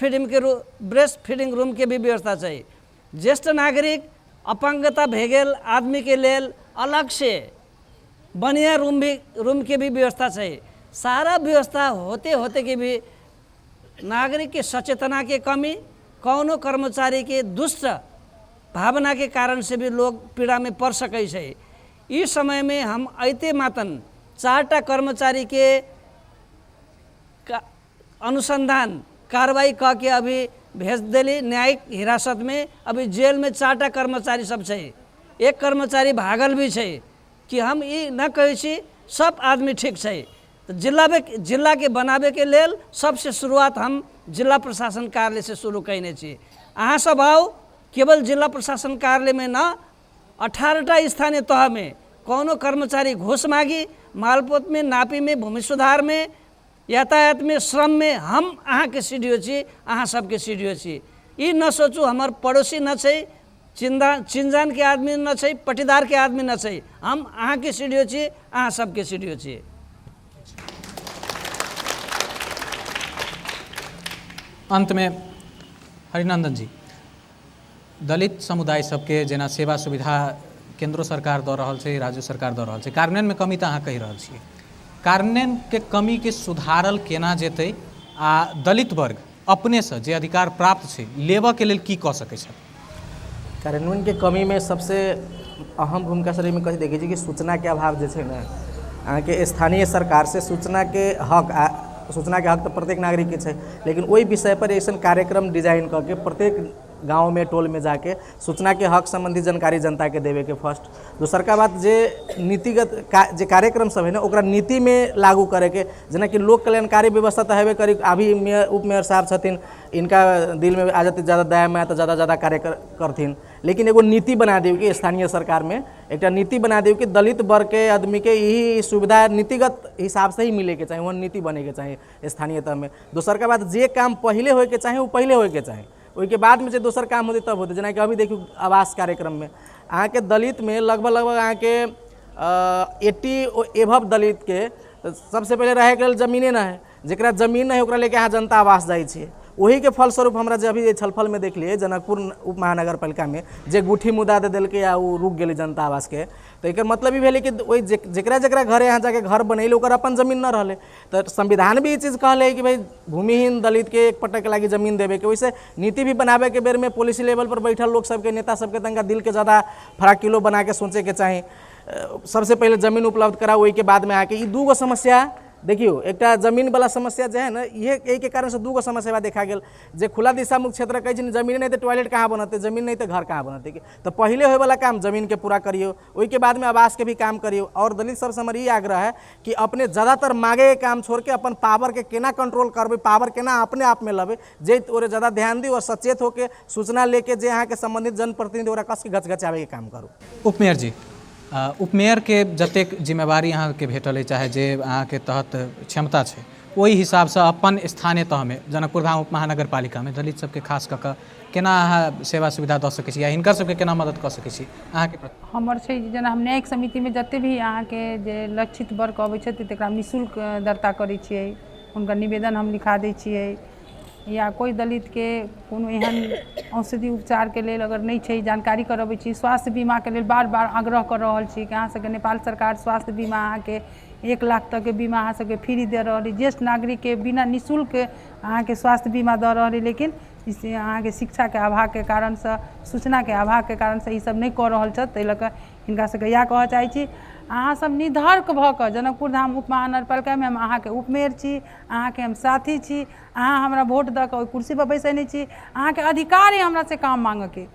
फीडिंग रूमके भी व्यवस्था छै। ज्येष्ठ नागरिक अपंगता भए गेल आदमीके लेल अलगसँ बढ़िआँ रूम भी, रूमके भी व्यवस्था छै। सारा व्यवस्था होते होते के भी नागरिकके सचेतनाके कमी, कौनो कर्मचारीके दुष्ट भावनाके कारण से भी लोग पीड़ामे पड़ सकै छै। ई समयमे हम ऐते मातन 4टा कर्मचारीके अनुसंधान कार्रवाई कऽ के अभी भेज देली न्यायिक हिरासतमे। अभी जेलमे 4टा कर्मचारी सब छै, एक कर्मचारी भागल भी छै। कि हम ई न कहै छी सब आदमी ठीक छै। तऽ जिल्लाके बनाबेके लेल सबसे शुरुआत हम जिल्ला प्रशासन कार्यालय से शुरू कयने छी। अहाँ सब आउ, केवल जिल्ला प्रशासन कार्यालयमे न, 18टा स्थानीय तहमे कोनो कर्मचारी घुस मागी मालपोतमे, नापीमे, भूमि सुधारमे, यातायातमे, श्रममे हम अहाँके सीडीओ छी, अहाँ सबके सीडीओ छी। ई न सोचू हमर पड़ोसी न छै, चिन्जानके आदमी न छै, पटीदारके आदमी न छै, हम अहाँके सीडीओ छी, अहाँ सबके सीडीओ छी। अंतमे हरिनंदन जी, दलित समुदाय सबके जेना सेवा सुविधा केंद्रो सरकार दऽ रहल छै, राज्य सरकार दऽ रहल छै, कार्यान्वयनमे कमी तऽ अहाँ कहि रहल छियै, कार्यान्वयनके कमीके सुधारल केना जेतै आ दलित वर्ग अपनेसँ जे अधिकार प्राप्त छै लेबऽके लेल की कऽ सकै छथि? कार्यान्वयनके कमीमे सबसे अहम भूमिका सर एहिमे कथी देखै छी कि सूचनाके अभाव जे छै ने, अहाँके स्थानीय सरकारसँ सूचनाके हक, सूचनाके हक तऽ प्रत्येक नागरिकके छै, लेकिन ओहि विषय पर अइसन कार्यक्रम डिजाइन कऽ के प्रत्येक गाँवमे टोलमे जाके सूचनाके हक सम्बन्धी जानकारी जनताके देबेके फर्स्ट। दोसरका बात जे नीतिगत जे कार्यक्रम सब है ने ओकरा नीतिमे लागू करैके, जेनाकि लोक कल्याणकारी व्यवस्था तऽ हेबे करी। अभी मेयर उप मेयर साहब छथिन, इनका दिलमे आ जेतै ज़्यादा दया माया तऽ ज़्यादा ज़्यादा कार्य करथिन, लेकिन एगो नीति बना दियौ कि स्थानीय सरकारमे एकटा नीति बना दियौ कि दलित वर्गके आदमीके यही सुविधा नीतिगत हिसाबसँ ही मिलैके चाही, ओहन नीति बनैके चाही स्थानीय तहमे। दोसरका बात जे काम पहिले होइके चाही ओ पहिले होइके चाही, ओहिके बादमे जे दोसर काम होतै तब होतै। जेनाकि अभी देखियौ आवास कार्यक्रममे अहाँके दलितमे लगभग लगभग अहाँके 80 एभव दलितके सबसँ पहिले रहैके लेल जमीने नहि है, जकरा जमीन नहि है ओकरा लेके अहाँ जनता आवास जाइ छियै। ओहीके फलस्वरूप हमरा जे अभी जे छलफलमे देखलियै जनकपुर उप महानगरपालिकामे जे गुठी मुदा दे देलकै आ ओ रुकि गेलै जनता आवासके, तऽ एकर मतलब ई भेलै कि ओहि जकरा जकरा घरे अहाँ जाके घर बनेली ओकर अपन जमीन नहि रहलै। तऽ संविधान भी ई चीज कहले कि भाई भूमिहीन दलितके एक पटकके लागि जमीन देबेके, ओहिसँ नीति भी बनाबेके बेरमे पॉलिसी लेवल पर बैठल लोक सबके नेता सबके तनिका दिलके ज़्यादा फराक किलो बनाके सोचैके चाही। सबसँ पहिले जमीन उपलब्ध कराउ, ओहिके बादमे अहाँके ई दूगो समस्या देखियौ, एकटा जमीनवला समस्या जे है ने इहे एहिके कारणसँ दूगो समस्या देखा गेल। जे खुला दिशा मुक्त क्षेत्र कहै छै ने, जमीन नहि तऽ टॉयलेट कहाँ बनतै, जमीन नहि तऽ घर कहाँ बनतै। तऽ पहिले होइवला काम जमीनके पूरा करियौ, ओहिके बादमे आवासके भी काम करियौ। आओर दलित सबसँ हमर ई आग्रह है कि अपने ज़्यादातर मांगेके काम छोड़के अपन पावरके केना कंट्रोल करबै, पावर केना अपने आपमे लबै, जे ओरे ज़्यादा ध्यान दियौ और सचेत होके सूचना लेके जे अहाँके संबंधित जनप्रतिनिधि ओकरा कसके गचगचाबैके काम करू। उपमेयर जी, उपमेयरके जतेक जिम्मेवारी अहाँके भेटल अइ, चाहे जे अहाँके तहत क्षमता छै, ओहि हिसाबसँ अपन स्थानीय तहमे जनकपुर धाम उप महानगरपालिकामे दलित सबके खास कऽ कऽ केना अहाँ सेवा सुविधा दऽ सकै छी या हिनकर सबके केना मदद कऽ सकै छी, अहाँके प्रति? हमर छै जेना हम न्यायिक समितिमे जते भी अहाँके जे लक्षित वर्ग अबै छथि तकरा निःशुल्क दर्ता करै छियै, हुनकर निवेदन हम लिखा दै छियै। या कोइ दलितके कोनो एहन औषधि उपचारके लेल अगर नहि छै जानकारी करबै छी। स्वास्थ्य बीमाके लेल बार बार आग्रह कऽ रहल छी कि अहाँ सबके नेपाल सरकार स्वास्थ्य बीमा अहाँके 1 लाख तकके बीमा अहाँ सबके फ्री दऽ रहल अइ, ज्येष्ठ नागरिकके बिना निःशुल्क अहाँके स्वास्थ्य बीमा दऽ रहल अइ, लेकिन अहाँके शिक्षाके अभावके कारणसँ, सूचनाके अभावके कारणसँ ई सब नहि कऽ रहल छथि। ताहि लऽ कऽ हिनका सबके इएह कहऽ चाहै छी, अहाँ सब निधर्क भऽ कऽ जनकपुर धाम उप महानगरपालिकामे हम अहाँके उपमेयर छी, अहाँके हम साथी छी, अहाँ हमरा वोट दऽ कऽ ओहि कुर्सीपर बैसेने छी, अहाँके अधिकार अइ हमरासँ काम माँगऽके।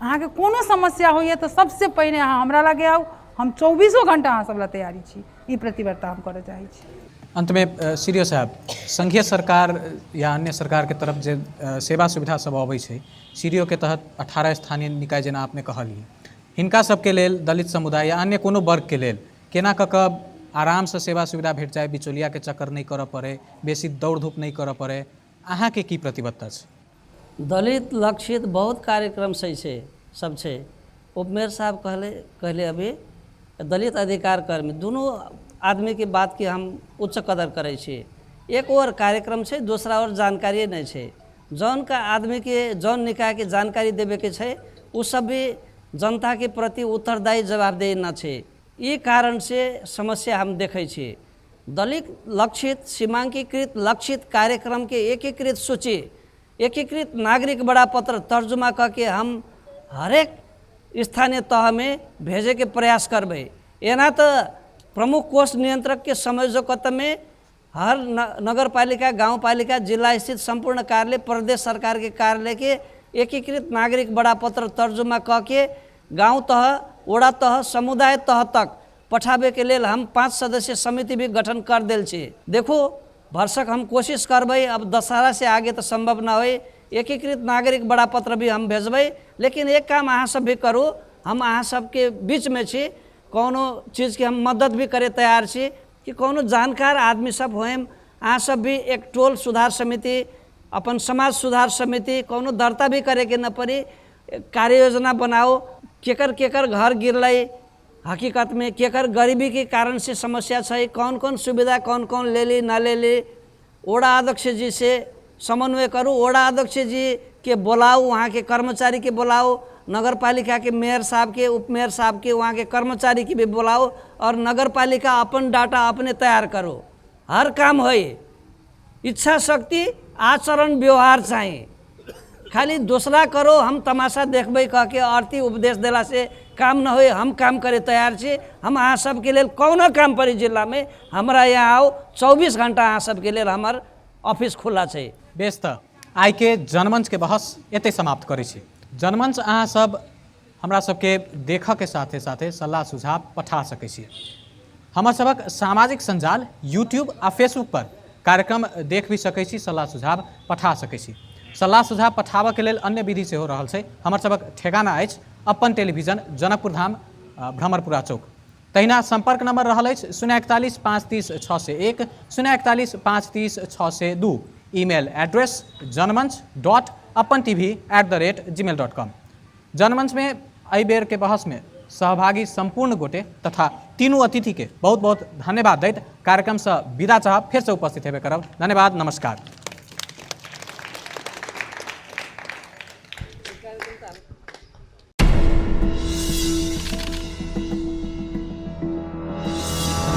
अहाँके कोनो समस्या होइए तऽ सबसँ पहिने अहाँ हमरा लग आउ, हम 24 घण्टा अहाँ सब लए तैयारी छी, ई प्रतिबद्धता हम करऽ चाहै छी। अंतमे सीडीओ साहब, संघीय सरकार या अन्य सरकारके तरफ जे सेवा सुविधा सब अबै छै, सीडीओ के तहत 18 स्थानीय निकाय जेना अपने कहलियै, हिनका सबके लेल दलित समुदाय या अन्य कोनो वर्गके लेल केना कऽ कऽ आरामसँ सेवा सुविधा भेट जाय, बिचौलियाके चक्कर नहि करऽ पड़ै, बेसी दौड़ धूप नहि करऽ पड़ै, अहाँके की प्रतिबद्धता छै? दलित लक्षित बहुत कार्यक्रम सही छै, सब छै। उपमेयर साहब कहले कहले अभी दलित अधिकार कर्मी दुनू आदमीके बातके हम उच्च कदर करै छी। एक और कार्यक्रम छै, दोसरा और जानकारिए नहि छै। जौन का आदमीके जौन निकायके जानकारी देबेके छै ओ सब भी जनता के प्रति उत्तरदायी जवाबदेही न छै। ई कारण से समस्या हम देखै छी। दलित लक्षित सीमांकीकृत लक्षित कार्यक्रम के एकीकृत सूची, एकीकृत नागरिक बडापत्र तर्जुमा करके हम हरेक स्थानीय तह में भेजे के प्रयास करबै। एना त प्रमुख कोष नियंत्रक के संयोजकत्व में हर नगरपालिका, गाउँपालिका, जिल्ला स्थित सम्पूर्ण कार्यालय, प्रदेश सरकार के कार्यालय के एकीकृत नागरिक बडापत्र तर्जुमा करके गाउँ तह, वडा तह, समुदाय तह तक पठाबे के लेल हम 5 सदस्यीय समिति भी गठन कर देल छी। देखो भरसक हम कोशिश करबै, अब दशहरा से आगे तो संभव न होई, एकीकृत नागरिक बडापत्र भी हम भेजबै। लेकिन एक काम अहाँ सब भी करू, हम अहाँ सबके बीच में छी, कोनो चीज़ के हम मदद भी करे तैयार छी कि कोनो जानकार आदमी सब होएम, अहाँ सब भी एक टोल सुधार समिति, अपन समाज सुधार समिति, कोनो दर्ता भी करे के न पड़ी, कार्य योजना बनाओ, केकर केकर घर गिरलै, हकीकत में केकर गरीबी के कारण से समस्या छै, कौन कौन सुविधा कौन कौन लेली न लेली, वडा अध्यक्ष जी से समन्वय करू, वडा अध्यक्ष जी के बोलाऊ, वहाँ के कर्मचारी के बोलाऊ, नगरपालिका के मेयर साहब के, उपमेयर साहब के, वहाँ के कर्मचारी के भी बोलाओ और नगरपालिका अपन डाटा अपने तैयार करो। हर काम होई, इच्छा शक्ति आचरण व्यवहार चाहिए, खाली दूसरा करो हम तमाशा देखबै कह के आरती उपदेश देला से काम न होई। हम काम करे तैयार छी, हम अहाँ सबके लेल कोनो काम पड़ी जिला में हमरा यहाँ आओ, 24 घंटा अहाँ सबके लेल हमर ऑफिस खुला छै। बेस त आइ के जनमंच के बहस एतै समाप्त करै छी। जनमंच अहाँ सब हमरा सबके देखऽ के साथे साथे सल्लाह सुझाव पठा सकै छी। हमर सबक सामाजिक संजाल यूट्यूब आ फेसबुक पर कार्यक्रम देख भी सकै छी, सल्लाह सुझाव पठा सकै छी। सल्लाह सुझाव पठाबऽ के लेल अन्य विधि सेहो रहल छै। हमर सबक ठेगाना अछि अपन टेलीविजन, जनकपुर धाम, भ्रमरपुरा चौक। तहिना संपर्क नंबर रहल अछि 041 530 601, 041 530 602। Email address janmanch.apantv@gmail.com। Janmanch में एहि बेर के बहस में सहभागी संपूर्ण गोटे तथा तीनू अतिथि के बहुत बहुत धन्यवाद दैत कार्यक्रम से विदा चाहब, फिर से उपस्थित हेबे करब। धन्यवाद, नमस्कार।